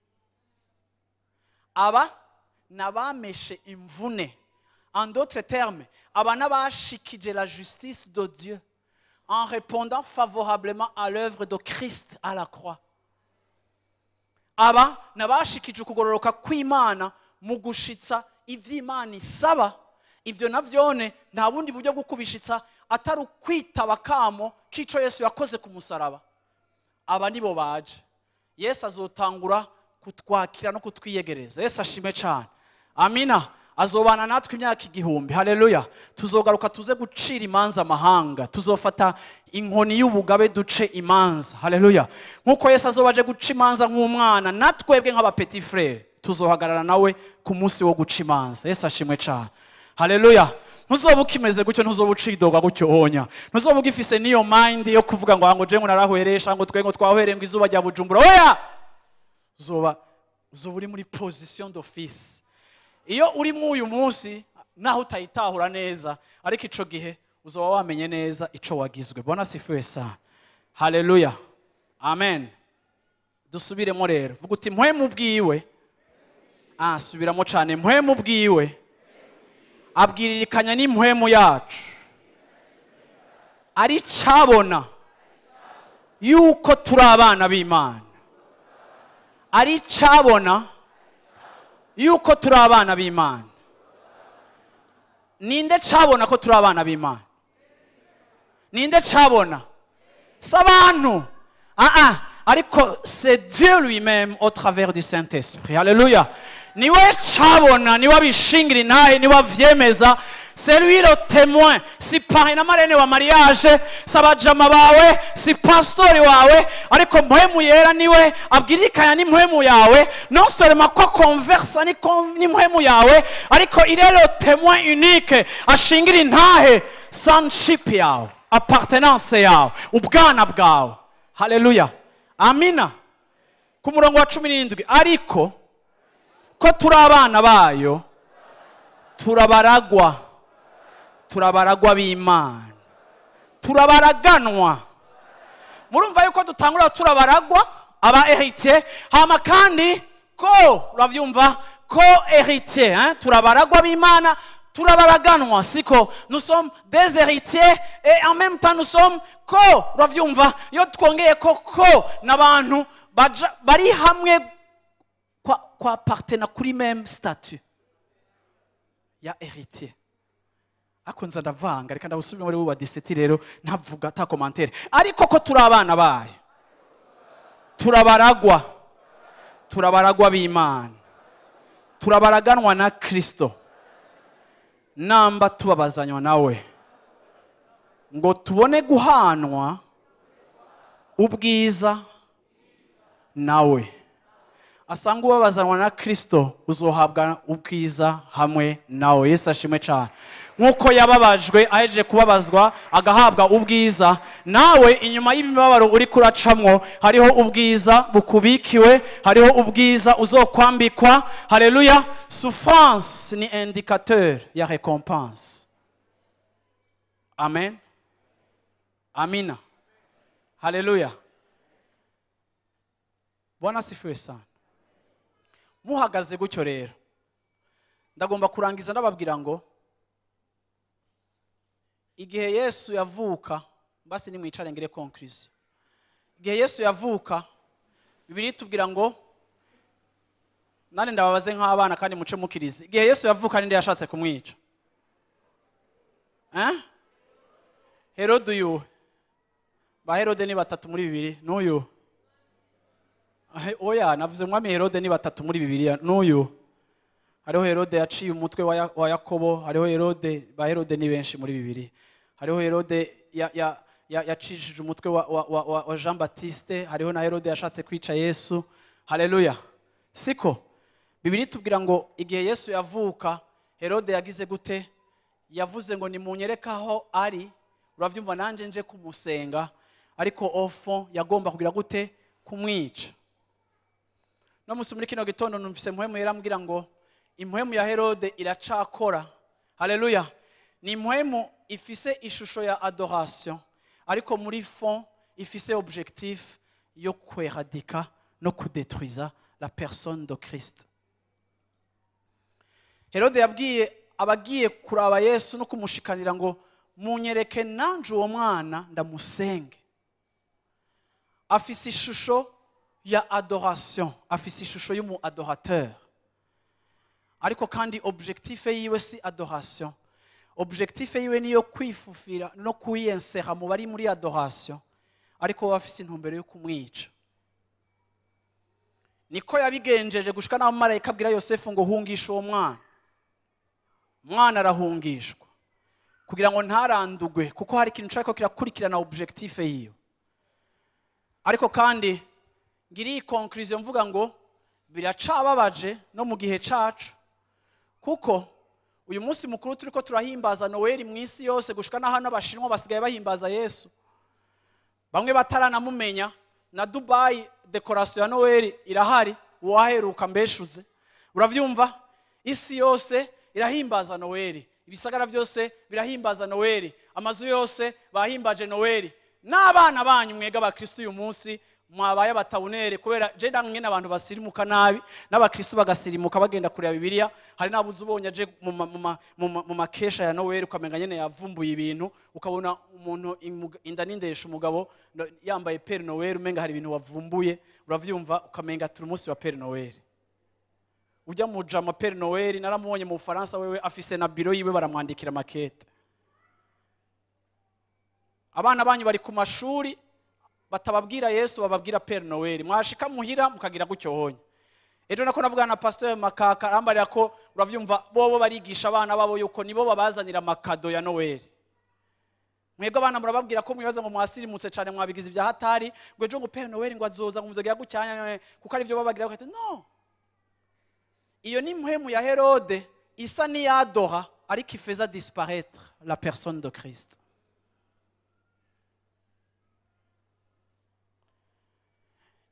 Aba nabameshe imvune. En d'autres termes, aba nabashikije la justice de Dieu. En répondant favorablement à l'œuvre de Christ à la croix. Aba nabashikije ukugororoka kw'Imana mu gushitsa ivy'Imana isaba. Ivyo navyone nta bundi buryo bwo kubishitsa atari ukwitaba kamo k'ico Yesu yakoze ku musaraba. Aba nibo baje. Yesu azotangura kutwakira no kutwiyegereza. Yesu ashime cyane. Amina. Azobana natwe imyaka 1000. Haleluya. Tuzogaruka tuze gucira imanza amahanga, tuzofata inkoni y'ubugabe duce imanza. Haleluya. Nkuko Yesu azobaje guca imanza nk'umwana, natwebwe nk'aba petit frère tuzohagarara nawe ku munsi wo guca imanza. Yesu ashimwe cyane. Haleluya. Ntuzoba ukimeze gutyo, ntuzoba ucidoga gutyo honya, ntuzoba ugifise niyo mind yo kuvuga ngo je ngo narahweresha, ngo twe ngo twahwereye ngo izuba rya Bujumbura. Oya, uzoba uri muri position d'office. Iyo uri mu uyu munsi naho utayitahura neza, ariko ico gihe uzoba wamenye neza ico wagizwe. Bwana sifiwe sana. Haleluya. Amen. Dusubiremo rero, vuga uti mpwemu bwiwe. Subiramo cyane, mpwemu bwiwe abwiririkanya n'impwemu yacu ari cabona yuko turi abana b'Imana, ari cabona yuko turi abana b'Imana. Ninde cabona ko turi abana b'Imana? Ninde cabona? S'abantu. Ariko c'est Dieu lui-même au travers du Saint-Esprit. Alléluia. Niwe cabona, niwe abishingira intahe, niwe avyemeza. C'est lui le témoin. Si parrain na marraine wa mariage, si abajama bawe, si pastori wawe, ariko mpwemu yera niwe abwirikanya n'impwemu yawe. Non seulement ko conversa n'impwemu yawe, ariko il est le témoin unique ashingira intahe sonship yawe, appartenance yawe, ubwana bwawe. Haleluya. Amina. Ku murongo wa 17, ariko ko turi abana bayo, turabaragwa, turabaragwa b'Imana, turabaraganwa. Murumva yuko dutangura turabaragwa aba héritier, hama kandi ko uravyumva ko héritier, hein, turabaragwa b'Imana, turabaraganwa. Siko nous sommes des héritiers et en même temps nous sommes ko, uravyumva iyo twongeye ko n'abantu bari hamwe kwa appartena kuri même statut ya héritier. Akunza ndavanga, reka ndawusubire muri wa 17 rero ntavuga ta commentaire. Ariko ko turi abana bayo, turabaragwa, turabaragwa b'Imana, turabaraganwa na Kristo, namba tubabazanywa nawe ngo tubone guhanwa ubwiza nawe. Asanga ubabazanwa na Kristo uzohabwa ubwiza hamwe nawe. Yesu ashimwe cyane. Nkuko yababajwe ahejeje kubabazwa agahabwa ubwiza, nawe inyuma y'imibabaro uri kuracamwo hariho ubwiza bukubikiwe, hariho ubwiza uzokwambikwa. Haleluya. Souffrance ni indicateur ya récompense. Amen. Amina. Haleluya. Bwana sifiwe sana. Muhagaze gutyo rero, ndagomba kurangiza ndababwira ngo igihe Yesu yavuka, basi nimwicare ngire conclusion. Igihe Yesu yavuka, Bibiliya itubwira ngo, nane ndababaze nk'abana kandi muce mukirize. Igihe Yesu yavuka ninde yashatse kumwica? Herode uyu. Ba Herode ni batatu muri bibiri, n'uyu. Oya, navuze mwami Herode ni batatu muri Bibiliya, n'uyu. Hariho Herode yaciye umutwe wa Yakobo, hariho Herode, ba Herode ni benshi muri Bibiliya. Hariho Herode yacishije umutwe wa Jean Baptiste, hariho na Herode yashatse kwica Yesu. Haleluya. Siko Bibiliya itubwira ngo igihe Yesu yavuka, Herode yagize gute? Yavuze ngo nimunyereke aho ari, uravyumva nanje nje kumusenga, ariko au fond yagomba kugira gute? Kumwica. No musi muri kino gitondo numvise mpwemu yarambwira ngo impwemu ya Herode iracakora. Haleluya. Ni impwemu ifise ishusho ya adoration, ariko muri fond ifise objectif yo kweradika no kudetruiza la personne de Christ. Herode yabwiye abagiye kuraba Yesu no kumushikanira ngo Munyereke nanje uwo mwana ndamusenge. Afise ishusho ya adoration, afise ishusho y'umu adorateur, ariko kandi objectif yiwe si adoration. Objectif yiwe niyo kwifufira no kwiyensera mu bari muri adoration, ariko afise intumbero yo kumwica. Niko yabigenjeje gushika naho marayika abwira Yosefu ngo hungisha uwo mwana. Mwana arahungishwa kugira ngo ntarandugwe, kuko hari ikintu cyariko kirakurikirana objectif yiwe. Ariko kandi ngiri conclusion mvuga ngo biracababaje no mu gihe cacu, kuko uyu munsi mukuru turiko turahimbaza Noel mu isi yose, gushika naho n'abashinwa basigaye bahimbaza Yesu, bamwe bataranamumenya. Na Dubai decoration ya Noel irahari, uwaheruka mbeshuze. Uravyumva, isi yose irahimbaza Noel, ibisagara byose birahimbaza Noel, amazu yose bahimbaje Noel. N'abana banyu mwega abakristo uyu munsi mwabaye abatawunere, kubera je ndamwe n'abantu basirimuka nabi, n'abakristo bagasirimuka bagenda kureba Bibiliya. Hari nabuze ubonye aje mu makesha ya Noel, ukamenga nyene yavumbuye ibintu, ukabona umuntu inda n'indesha umugabo yambaye Père Noel, umenga hari ibintu wavumbuye. Uravyumva, ukamenga turi umunsi wa Père Noel. Ujya mu jama Père Noel naramubonye mu Bufaransa, wewe afise na biro yiwe baramwandikira makete. Abana banyu bari ku mashuri batababwira Yesu, bababwira Père Noel. Mwashika muhira mukagira gutyo honye. Ejo nako navugana na Pasteur Makaka, arambarira ko uravyumva bobo barigisha abana babo yuko nibo babazanira amakado ya Noel. Mwebwe abana murababwira ko mwibaza ngo mwasirimutse cyane, mwabigize ibya hatari, ngo ejo ngo Père Noel ngo azoza ngo muzogira gucyanya, kuko ari byo babagira bakati no. Iyo ni mpwemu ya Herode isa niyadora, ariko ifeza disparaître la personne de Christ.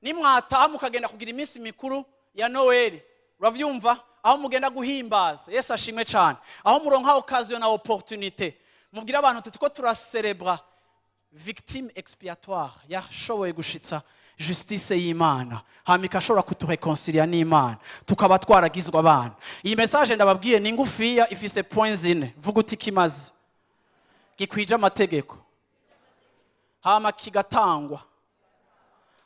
Nimwataha mukagenda kugira iminsi mikuru ya Noel, uravyumva, aho mugenda guhimbaza Yesu ashimwe cyane, aho muronka occasion na opportunité, mubwira abantu tuti ko turacelebra victime expiatoire yashoboye gushitsa justice y'Imana, hama ikashobora kutureconcilia n'Imana, tukaba twaragizwe abana. Iyi message ndababwiye ni ngufiya, ifise points zine. Vuga uti kimaze gikwije amategeko, hama kigatangwa,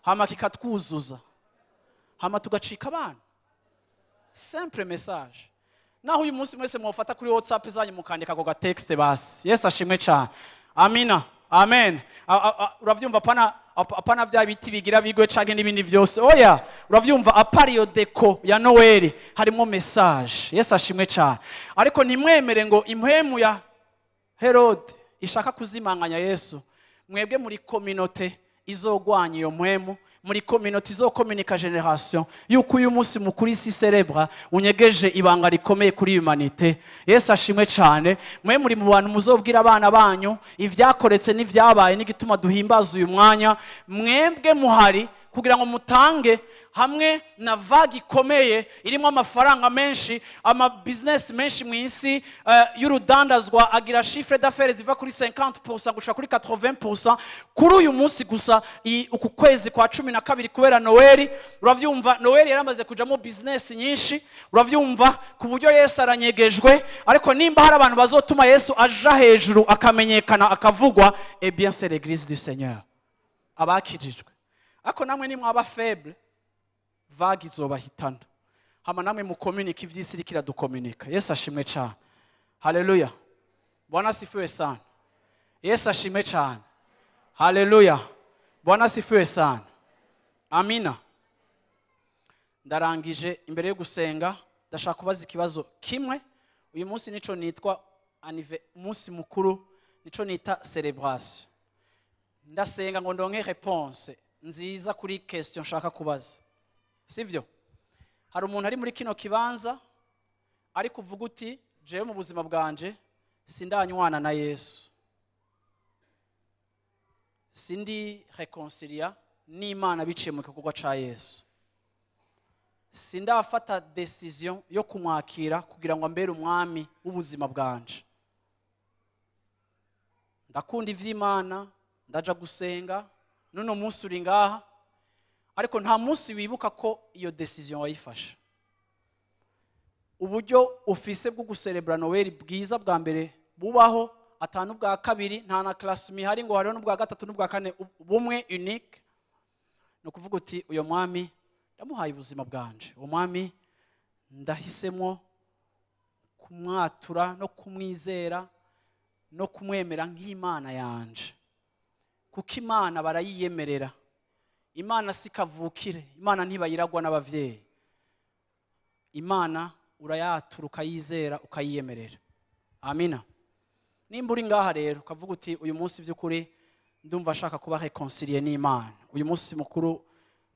hama kikatwuzuza, hama tugacika abana. Simple message. Naho uyu munsi mwese mwofata kuri WhatsApp zanyu mukandika ako gatexte basi. Yesu ashimwe cyane. Amina. Amen. Uravyumva, apana vya biti bigira bigwe canke n'ibindi vyose. Oya, uravyumva, apariyo deco ya Noel harimo message. Yesu ashimwe cyane. Ariko ntimwemere ngo impwemu ya Herode ishaka kuzimanganya Yesu. Mwebwe muri communauté izogwanya iyo mpwemu, muri communauté izokomunika generation yuko uyu munsi mukuru isi cerebra unyegeje ibanga rikomeye kuri humanité. Yesu ashimwe cyane. Mwe muri mu bantu muzobwira abana banyu ivyakoretse n'ivyabaye n'igituma duhimbaza uyu mwanya. Mwebwe muhari kugira ngo mutange hamwe na vague ikomeye irimo amafaranga menshi, ama business menshi mu isi y'urudandazwa agira chiffre d'affaires ziva kuri 50% gushika kuri 80% kuri uyu munsi gusa, uku kwezi kwa 12 kubera Noel. Uravyumva, Noel yaramaze kujamo business nyinshi, uravyumva, ku buryo Yesu aranyegejwe. Ariko nimba hari abantu bazotuma Yesu aja hejuru akamenyekana akavugwa, eh bien c'est l'église du Seigneur, abakijijwe. Ako namwe ni mwaba faible, vague izobahitana. Hama namwe mukomunike ivy'isi iriko iradukomunika. Yesu ashimwe cyane. Haleluya. Bwana asifiwe sana. Yesu ashimwe cyane. Haleluya. Bwana asifiwe sana. Amina. Ndarangije imbere yo gusenga, ndashaka kubaza ikibazo kimwe. Uyu munsi nico nitwa umunsi mukuru, nico nita celebration. Ndasenga ngo ndonke réponse nziza kuri question nshaka kubaza. Sivyo? Hari umuntu ari muri kino kibanza ari kuvuga uti jewe mu buzima bwanje sindanywana na Yesu, sindi reconcilia n'Imana biciye mu gikorwa ca Yesu, sindafata decision yo kumwakira kugira ngo ambere umwami w'ubuzima bwanje. Ndakunda ivy'Imana, ndaja gusenga, nuno munsi uri ngaha, ariko nta munsi wibuka ko iyo decision wayifashe. Uburyo ufise bwo gucelebra Noel bwiza bwa mbere bubaho ata n'ubwa kabiri, nta na classroom ihari ngo hariho n'ubwa gatatu n'ubwa kane, bumwe unique. Ni ukuvuga uti uyo mwami ndamuhaye ubuzima bwanje, uwo mwami ndahisemo kumwatura no kumwizera no kumwemera nk'Imana yanje, kuko Imana barayiyemerera. Imana si kavukire, Imana ntibayiragwa n'abavyeyi. Imana urayatura ukayizera ukayiyemerera. Amina. Nimba uri ngaha rero ukavuga uti uyu munsi by'ukuri ndumva ashaka kuba réconcilié n'Imana, uyu munsi mukuru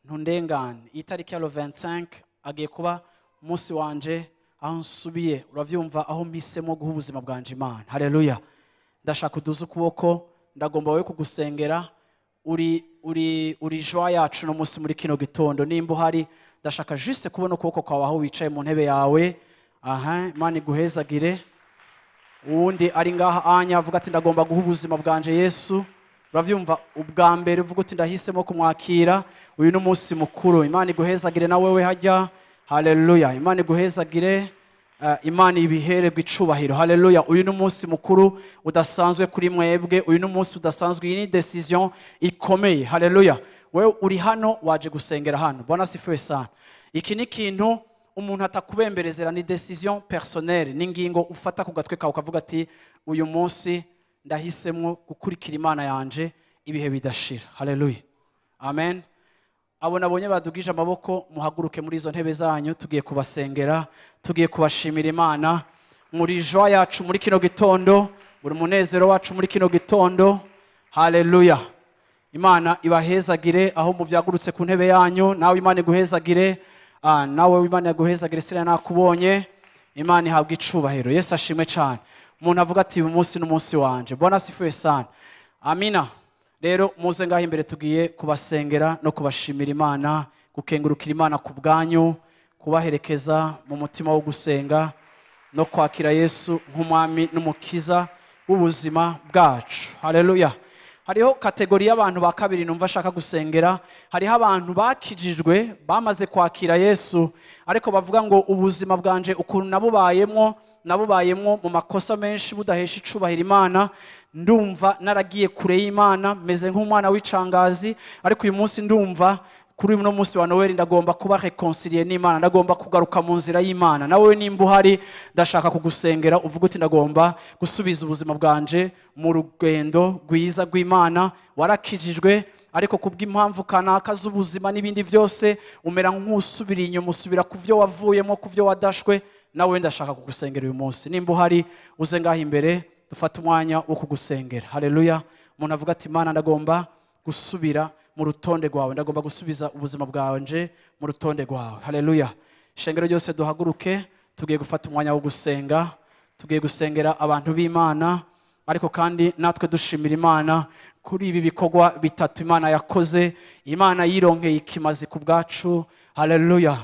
ntundengane, iyi tariki ya le 25 agiye kuba umunsi wanje aho nsubiye, uravyumva, aho mpisemo guha ubuzima bwanje Imana. Haleluya. Ndashaka uduze ukuboko, ndagomba wowe kugusengera. Uri joie yacu no munsi muri kino gitondo. Nimba uhari ndashaka juste kubona ukuboko kwawe aho wicaye mu ntebe yawe. Aha, Imana iguhezagire. Uwundi ari ngaha anya avuga ati ndagomba guha ubuzima bwanje Yesu, uravyumva, ubwa mbere uvuga uti ndahisemo kumwakira, uyu ni umunsi mukuru. Imana iguhezagire na wewe hajya. Haleluya. Imana iguhezagire. Imana ibihererwe icubahiro. Haleluya. Uyu ni umunsi mukuru udasanzwe kuri mwebwe, uyu ni umunsi udasanzwe, iyi ni decision ikomeye. Haleluya. Wewe uri hano waje gusengera hano. Bwana asifiwe sana. Iki ni ikintu umuntu atakubemberezera, ni decision personnelle, ni ingingo ufata ku gatwe kawe ukavuga ati uyu munsi ndahisemo gukurikira Imana yanje ibihe bidashira. Haleluya. Amen. Abo nabonye badugije amaboko, muhaguruke muri izo ntebe zanyu, tugiye kubasengera, tugiye kubashimira Imana muri joie yacu muri kino gitondo, muri munezero wacu muri kino gitondo. Haleluya. Imana ibahezagire aho muvyagurutse ku ntebe yanyu. Nawe Imana iguhezagire, nawe Imana iguhezagire, sira nakubonye. Imana ihabwe icubahiro. Yesu ashimwe cyane. Umuntu avuga ati uyu munsi n'umunsi wanje. Bwana asifiwe sana. Amina. Rero muze ngaho imbere, tugiye kubasengera no kubashimira Imana, gukengurukira Imana ku bwanyu, kubaherekeza mu mutima wo gusenga no kwakira Yesu nk'umwami n'umukiza w'ubuzima bwacu. Haleluya. Hariho kategori y'abantu ba kabiri numva ashaka gusengera. Hariho abantu bakijijwe bamaze kwakira Yesu, ariko bavuga ngo ubuzima bwanje ukuntu nabubayemwo mu makosa menshi budahesha icubahiro Imana, ndumva naragiye kure y'Imana, meze nk'umwana w'icangazi, ariko uyu munsi ndumva kuri uno munsi wa Noel ndagomba kuba réconcilié n'Imana, ndagomba kugaruka mu nzira y'Imana. Nawe nimba uhari ndashaka kugusengera uvuga uti ndagomba gusubiza ubuzima bwanje mu rugendo rwiza rw'Imana. Warakijijwe ariko kubw'impamvu kanaka z'ubuzima n'ibindi byose umera nk'usubira inyuma, usubira ku byo wavuyemo, ku byo wadashwe. Nawe ndashaka kugusengera uyu munsi. Nimba uhari uze ngaho imbere dufate umwanya wo kugusengera. Haleluya. Umuntu avuga ati Imana ndagomba gusubira mu rutonde rwawe, ndagomba gusubiza ubuzima bwanje mu rutonde rwawe. Haleluya. Shengero ryose duhaguruke, tugiye gufata umwanya wo gusenga, tugiye gusengera abantu b'Imana, ariko kandi natwe dushimira Imana kuri ibi bikorwa bitatu Imana yakoze. Imana yironkeye ikimazi ku bwacu. Haleluya.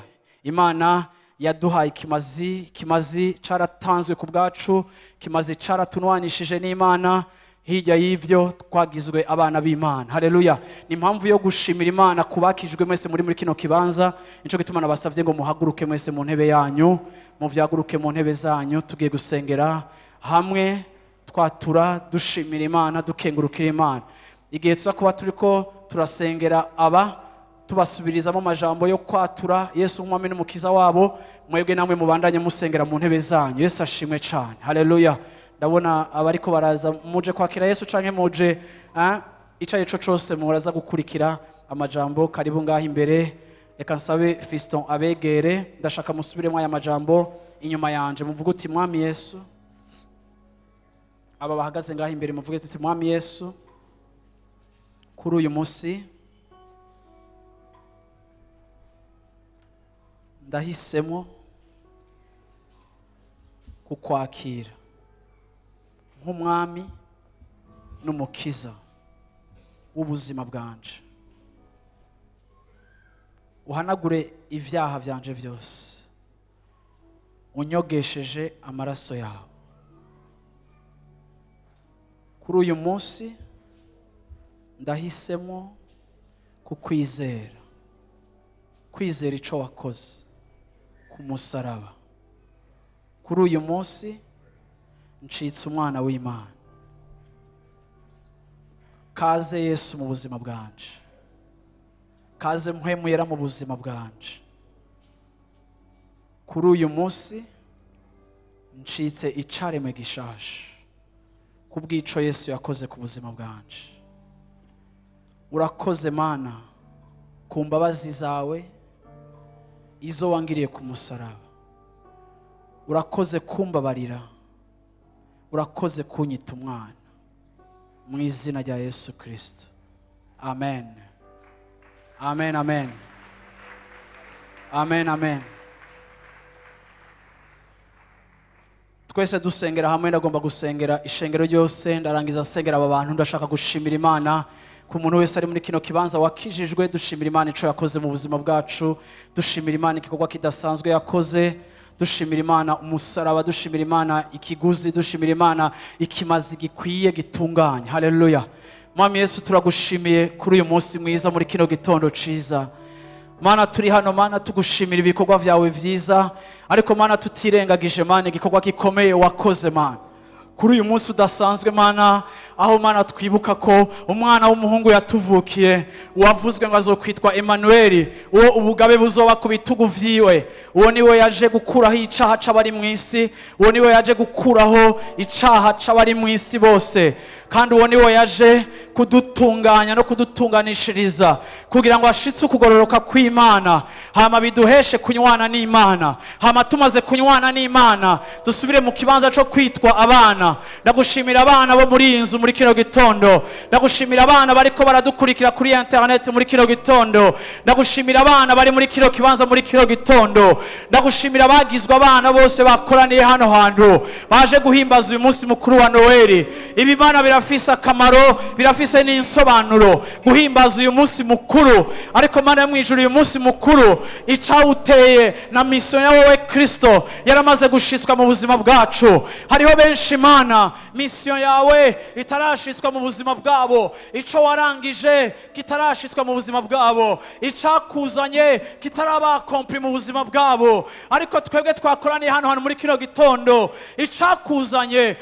Imana yaduhaye ikimazi, ikimazi caratanzwe ku bwacu, ikimazi caratunwanishije n'Imana. Hirya y'ivyo twagizwe abana b'Imana. Haleluya. Ni impamvu yo gushimira Imana kubakijwe mwese muri kino kibanza. Nico gituma nabasavye ngo muhaguruke mwese mu ntebe yanyu, muvyaguruke mu ntebe zanyu, tugiye gusengera hamwe twatura dushimira Imana, dukengurukira Imana. Igihe tuza kuba turiko turasengera aba tubasubirizamo amajambo yo kwatura Yesu nk'umwami n'umukiza wabo, mwebwe namwe mubandanye musengera mu ntebe zanyu. Yesu ashimwe cyane. Haleluya. Ndabona abariko baraza, muje kwakira Yesu canke muje icaye ico cose muraza gukurikira amajambo. Karibu ngaho imbere. Reka nsabe Fiston abegere, ndashaka musubiremo aya majambo inyuma yanje, muvuge uti Mwami Yesu. Aba bahagaze ngaho imbere muvuge tuti Mwami Yesu, kuri uyu munsi ndahisemo kukwakira nk'umwami n'umukiza w'ubuzima bwanje. Uhanagure ivyaha vyanje vyose, unyogesheje amaraso yawe. Kuri uyu munsi ndahisemo kukwizera, kwizera ico wakoze ku musaraba. Kuri uyu munsi ncitse umwana w'Imana. Kaze Yesu mu buzima bwanje, kaze Mpwemu Yera mu buzima bwanje. Kuri uyu munsi ncitse icaremwe gishasha kubw'ico Yesu yakoze ku buzima bwanje. Urakoze Mana ku mbabazi zawe izo wangiriye ku musaraba. Urakoze kumbabarira, urakoze kunyita umwana. Mu izina rya Yesu Kristo, amen. Amen, amen. Amen, amen. Twese dusengera hamwe. Ndagomba gusengera ishengero ryose, ndarangiza sengera aba bantu. Ndashaka gushimira Imana ku muntu wese ari muri kino kibanza wakijijwe. Dushimira Imana ico yakoze mu buzima bwacu, dushimira Imana igikorwa kidasanzwe yakoze, dushimira Imana umusaraba, dushimira Imana ikiguzi, dushimira Imana ikimazi gikwiye gitunganye. Haleluya. Mwami Yesu, turagushimiye kuri uyu munsi mwiza, muri kino gitondo ciza. Mana, turi hano Mana tugushimira ibikorwa vyawe vyiza, ariko Mana tutirengagije Mana igikorwa gikomeye wakoze Mana kuri uyu munsi udasanzwe Mana, aho Mana twibuka ko umwana w'umuhungu yatuvukiye, wavuzwe ngo azokwitwa Emmanuel, uwo ubugabe buzoba ku bitugu vyiwe. Uwo niwe yaje gukuraho icaha c'abari mu isi, uwo niwe yaje gukuraho icaha c'abari mu isi bose, kandi uwo niwe yaje kudutunganya no kudutunganishiriza kugira ngo ashitse ukugororoka kw'Imana, hama biduheshe kunywana n'Imana, hama tumaze kunywana n'Imana dusubire mu kibanza co kwitwa abana. Ndagushimira abana bo muri iyi nzu muri kino gitondo, ndagushimira abana bariko baradukurikira kuri internet muri kino gitondo, ndagushimira abana bari muri kino kibanza muri kino gitondo, ndagushimira abagizwe abana bose bakoraniye hano hantu baje guhimbaza uyu munsi mukuru wa Noeli. Ibi Mana birafise akamaro, birafise n'insobanuro guhimbaza uyu munsi mukuru, ariko Mana yo mwijuru, uyu munsi mukuru icawuteye na mission ya wowe Kristo yaramaze gushitswa mu buzima bwacu. Hariho benshi Mana mission yawe itarashitswa mu buzima bwabo, ico warangije kitarashitswa mu buzima bwabo, icakuzanye kitaraba accompli mu buzima bwabo, ariko twebwe twakoraniye hano hantu muri kino gitondo, icakuzanye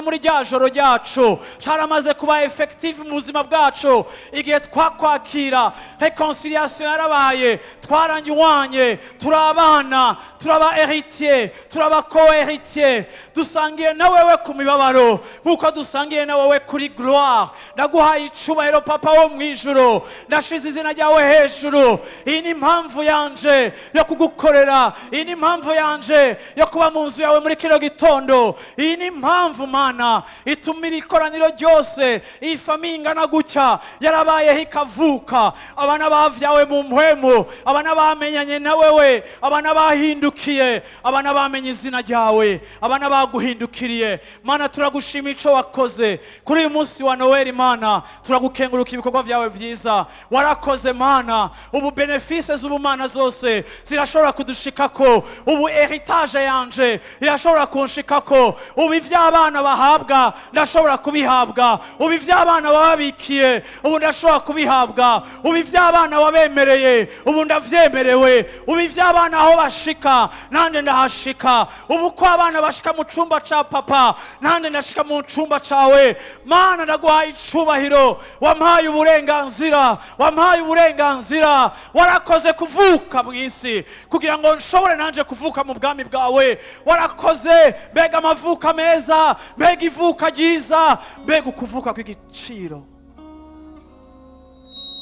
muri rya joro ryacu caramaze kuba effective mu buzima bwacu. Igihe twakwakira, reconciliation yarabaye, twaranywanye, turabana, turaba héritier, turaba co-héritier, dusangiye na wewe ku mibabaro nkuko dusangiye na wewe kuri gloire. Ndaguhaye icubahiro Papa wo mwijuru, ndashize izina ryawe hejuru. Iyi ni impamvu yanje yo kugukorera, iyi ni impamvu yanje yo kuba mu nzu yawe muri kino gitondo, iyi ni impamvu Mana itumira ikoraniro ryose, iyi famiye ingana gutya yarabayeho ikavuka, abana bavyawe mu mpwemu, abana bamenyanye na wewe, abana bahindukiye, abana bamenye izina ryawe, abana baguhindukiriye. Mana turagushima ico wakoze kuri uyu munsi wa Noel. Mana turagukenguruka ibikorwa vyawe vyiza warakoze Mana. Ubu benefice z'ubumana zose zirashobora kudushikako, ubu heritage yanje irashobora kunshikako, ubu ivy'abana bahabwa ndashobora kubihabwa, ubu ivy'abana bababikiye ubu ndashobora kubihabwa, ubu ivy'abana wabemereye ubu ndavyemerewe, ubu ivy'abana aho bashika nande ndahashika, ubu ko abana bashika mu cumba ca papa nande ndashika mu cumba cawe. Mana ndaguhaye icubahiro, wampaye uburenganzira, wampaye uburenganzira, warakoze kuvuka mu isi kugira ngo nshobore nanje kuvuka mu bwami bwawe. Warakoze, mbega amavuka meza, mbega ivuka ryiza, mbega ukuvuka kw'igiciro,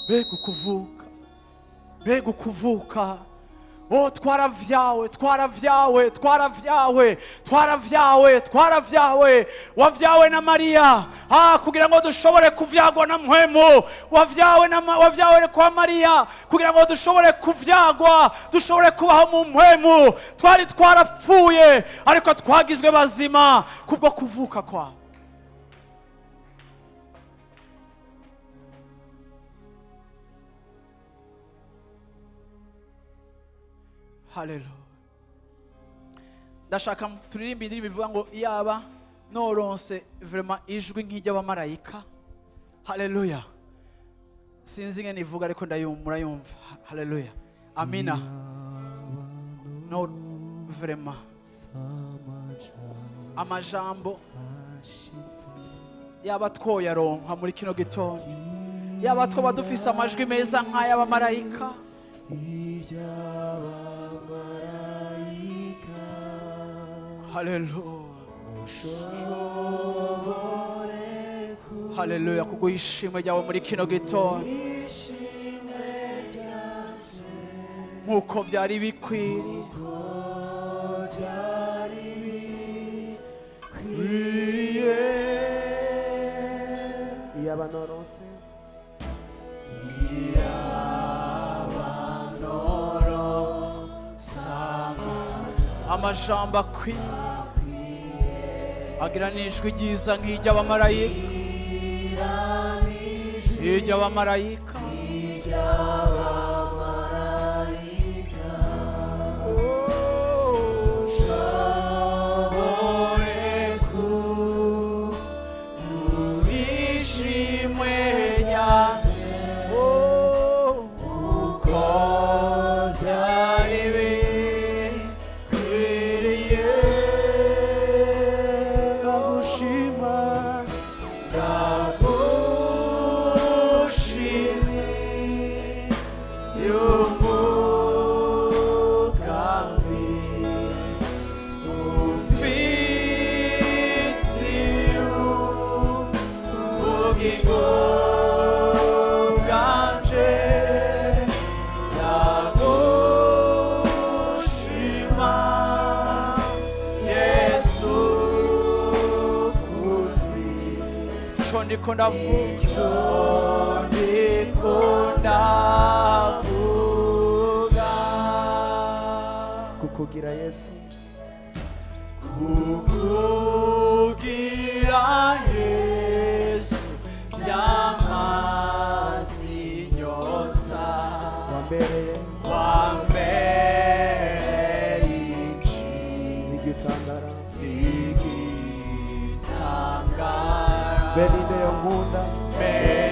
mbega ukuvuka, mbega ukuvuka. Oh, twaravyawe, twaravyawe, twaravyawe, twaravyawe, twaravyawe. Wavyawe na Maria, kugira ngo dushobore kuvyagwa na mpwemu. Wavyawe na wavyawe kwa Maria kugira ngo dushobore kuvyagwa, dushobore kubaho mu mpwemu. Twari twarapfuye ariko twagizwe bazima kubwo kuvuka kwawe. Haleluya. Ndashaka turirimbe indirimbo ivuga ngo iyaba noronse vraiment ijwi nk'iry'abamarayika. Haleluya. Sinzi ngene ivuga ariko murayumva. Haleluya. Amina. No vraiment amajambo Yaba twoyaronka muri kino gitondo, yaba twoba dufise amajwi meza nk'ay'abamarayika. Haleluya, haleluya, kuguha ishimwe ryawe muri kino gitondo nk'uko byari bikwiriye. Iyaba noronse, amajambo akwiye agira n'ijwi ryiza nk'iry'abamarayika, iry'abamarayika. Ushobore kuishimwe ryanje, uko byari bikwiriye. Ndagushima, ndagushimye y'umugambi ufitiye ubugingo bwanje. Ndagushima Yesu kuzi ico ndiko ndavuga, ico ndiko ndavuga. Kukugira Yesu, Kukugira Yesu byamazi inyota, wambereye wambereye iki igitangara, igitangara. Berinde yo nkunda, Berinde.